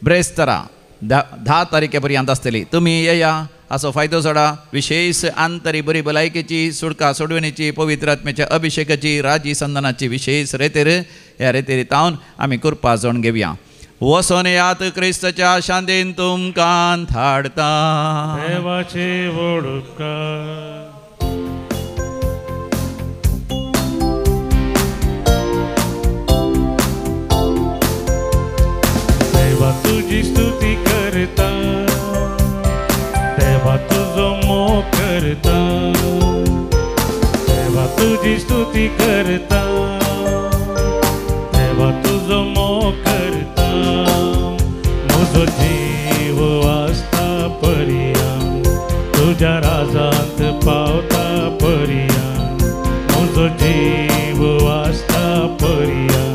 ब्रेस्तरा 10 तारखे पर्यंत आसतली. तुमी येया असो फायदो सोडा. विशेष आंतरी बरी भलायकेची सुडका सोडवणेची पवित्र आत्म्याच्या अभिषेकाची राजी संदनाची विशेष रेतेर ह्या रेतेरी तावन आमी कृपा जोड घेवया. वसोन यात क्रिस्ताच्या शांतीन तुमकां धाडता. देवाचे व्हड उपकार. देवा तुजी स्तुती करता, देवा तुजो मोग करता, देवा तुजी स्तुती करता, देवा तुजो मोग करता. म्हजो जीव आसता पर्या तुज्या राजांत पावता पर्या. म्हजो जीव आसता पर्या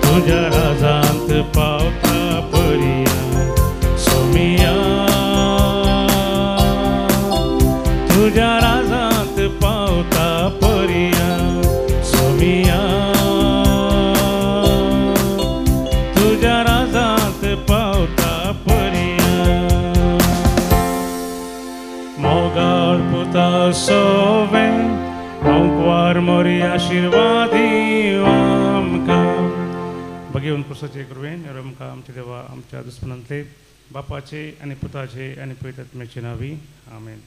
तुज्या राजांत पावता पर्या. सोमिया तुज्या राजांत पावता पर्या. सोमिया तुज्या राजांत पावता पर्या. मोगाळ पुता सोवे आंकवार मोरी आशिर्वादी आमकां. पाप घेवन क्रुसाचे कृपेन आमकां आमच्या देवा आमच्या दुस्मनांतले बापाचे आनी पुताचे आनी पवित्र आत्म्याचे नांवी आमेन.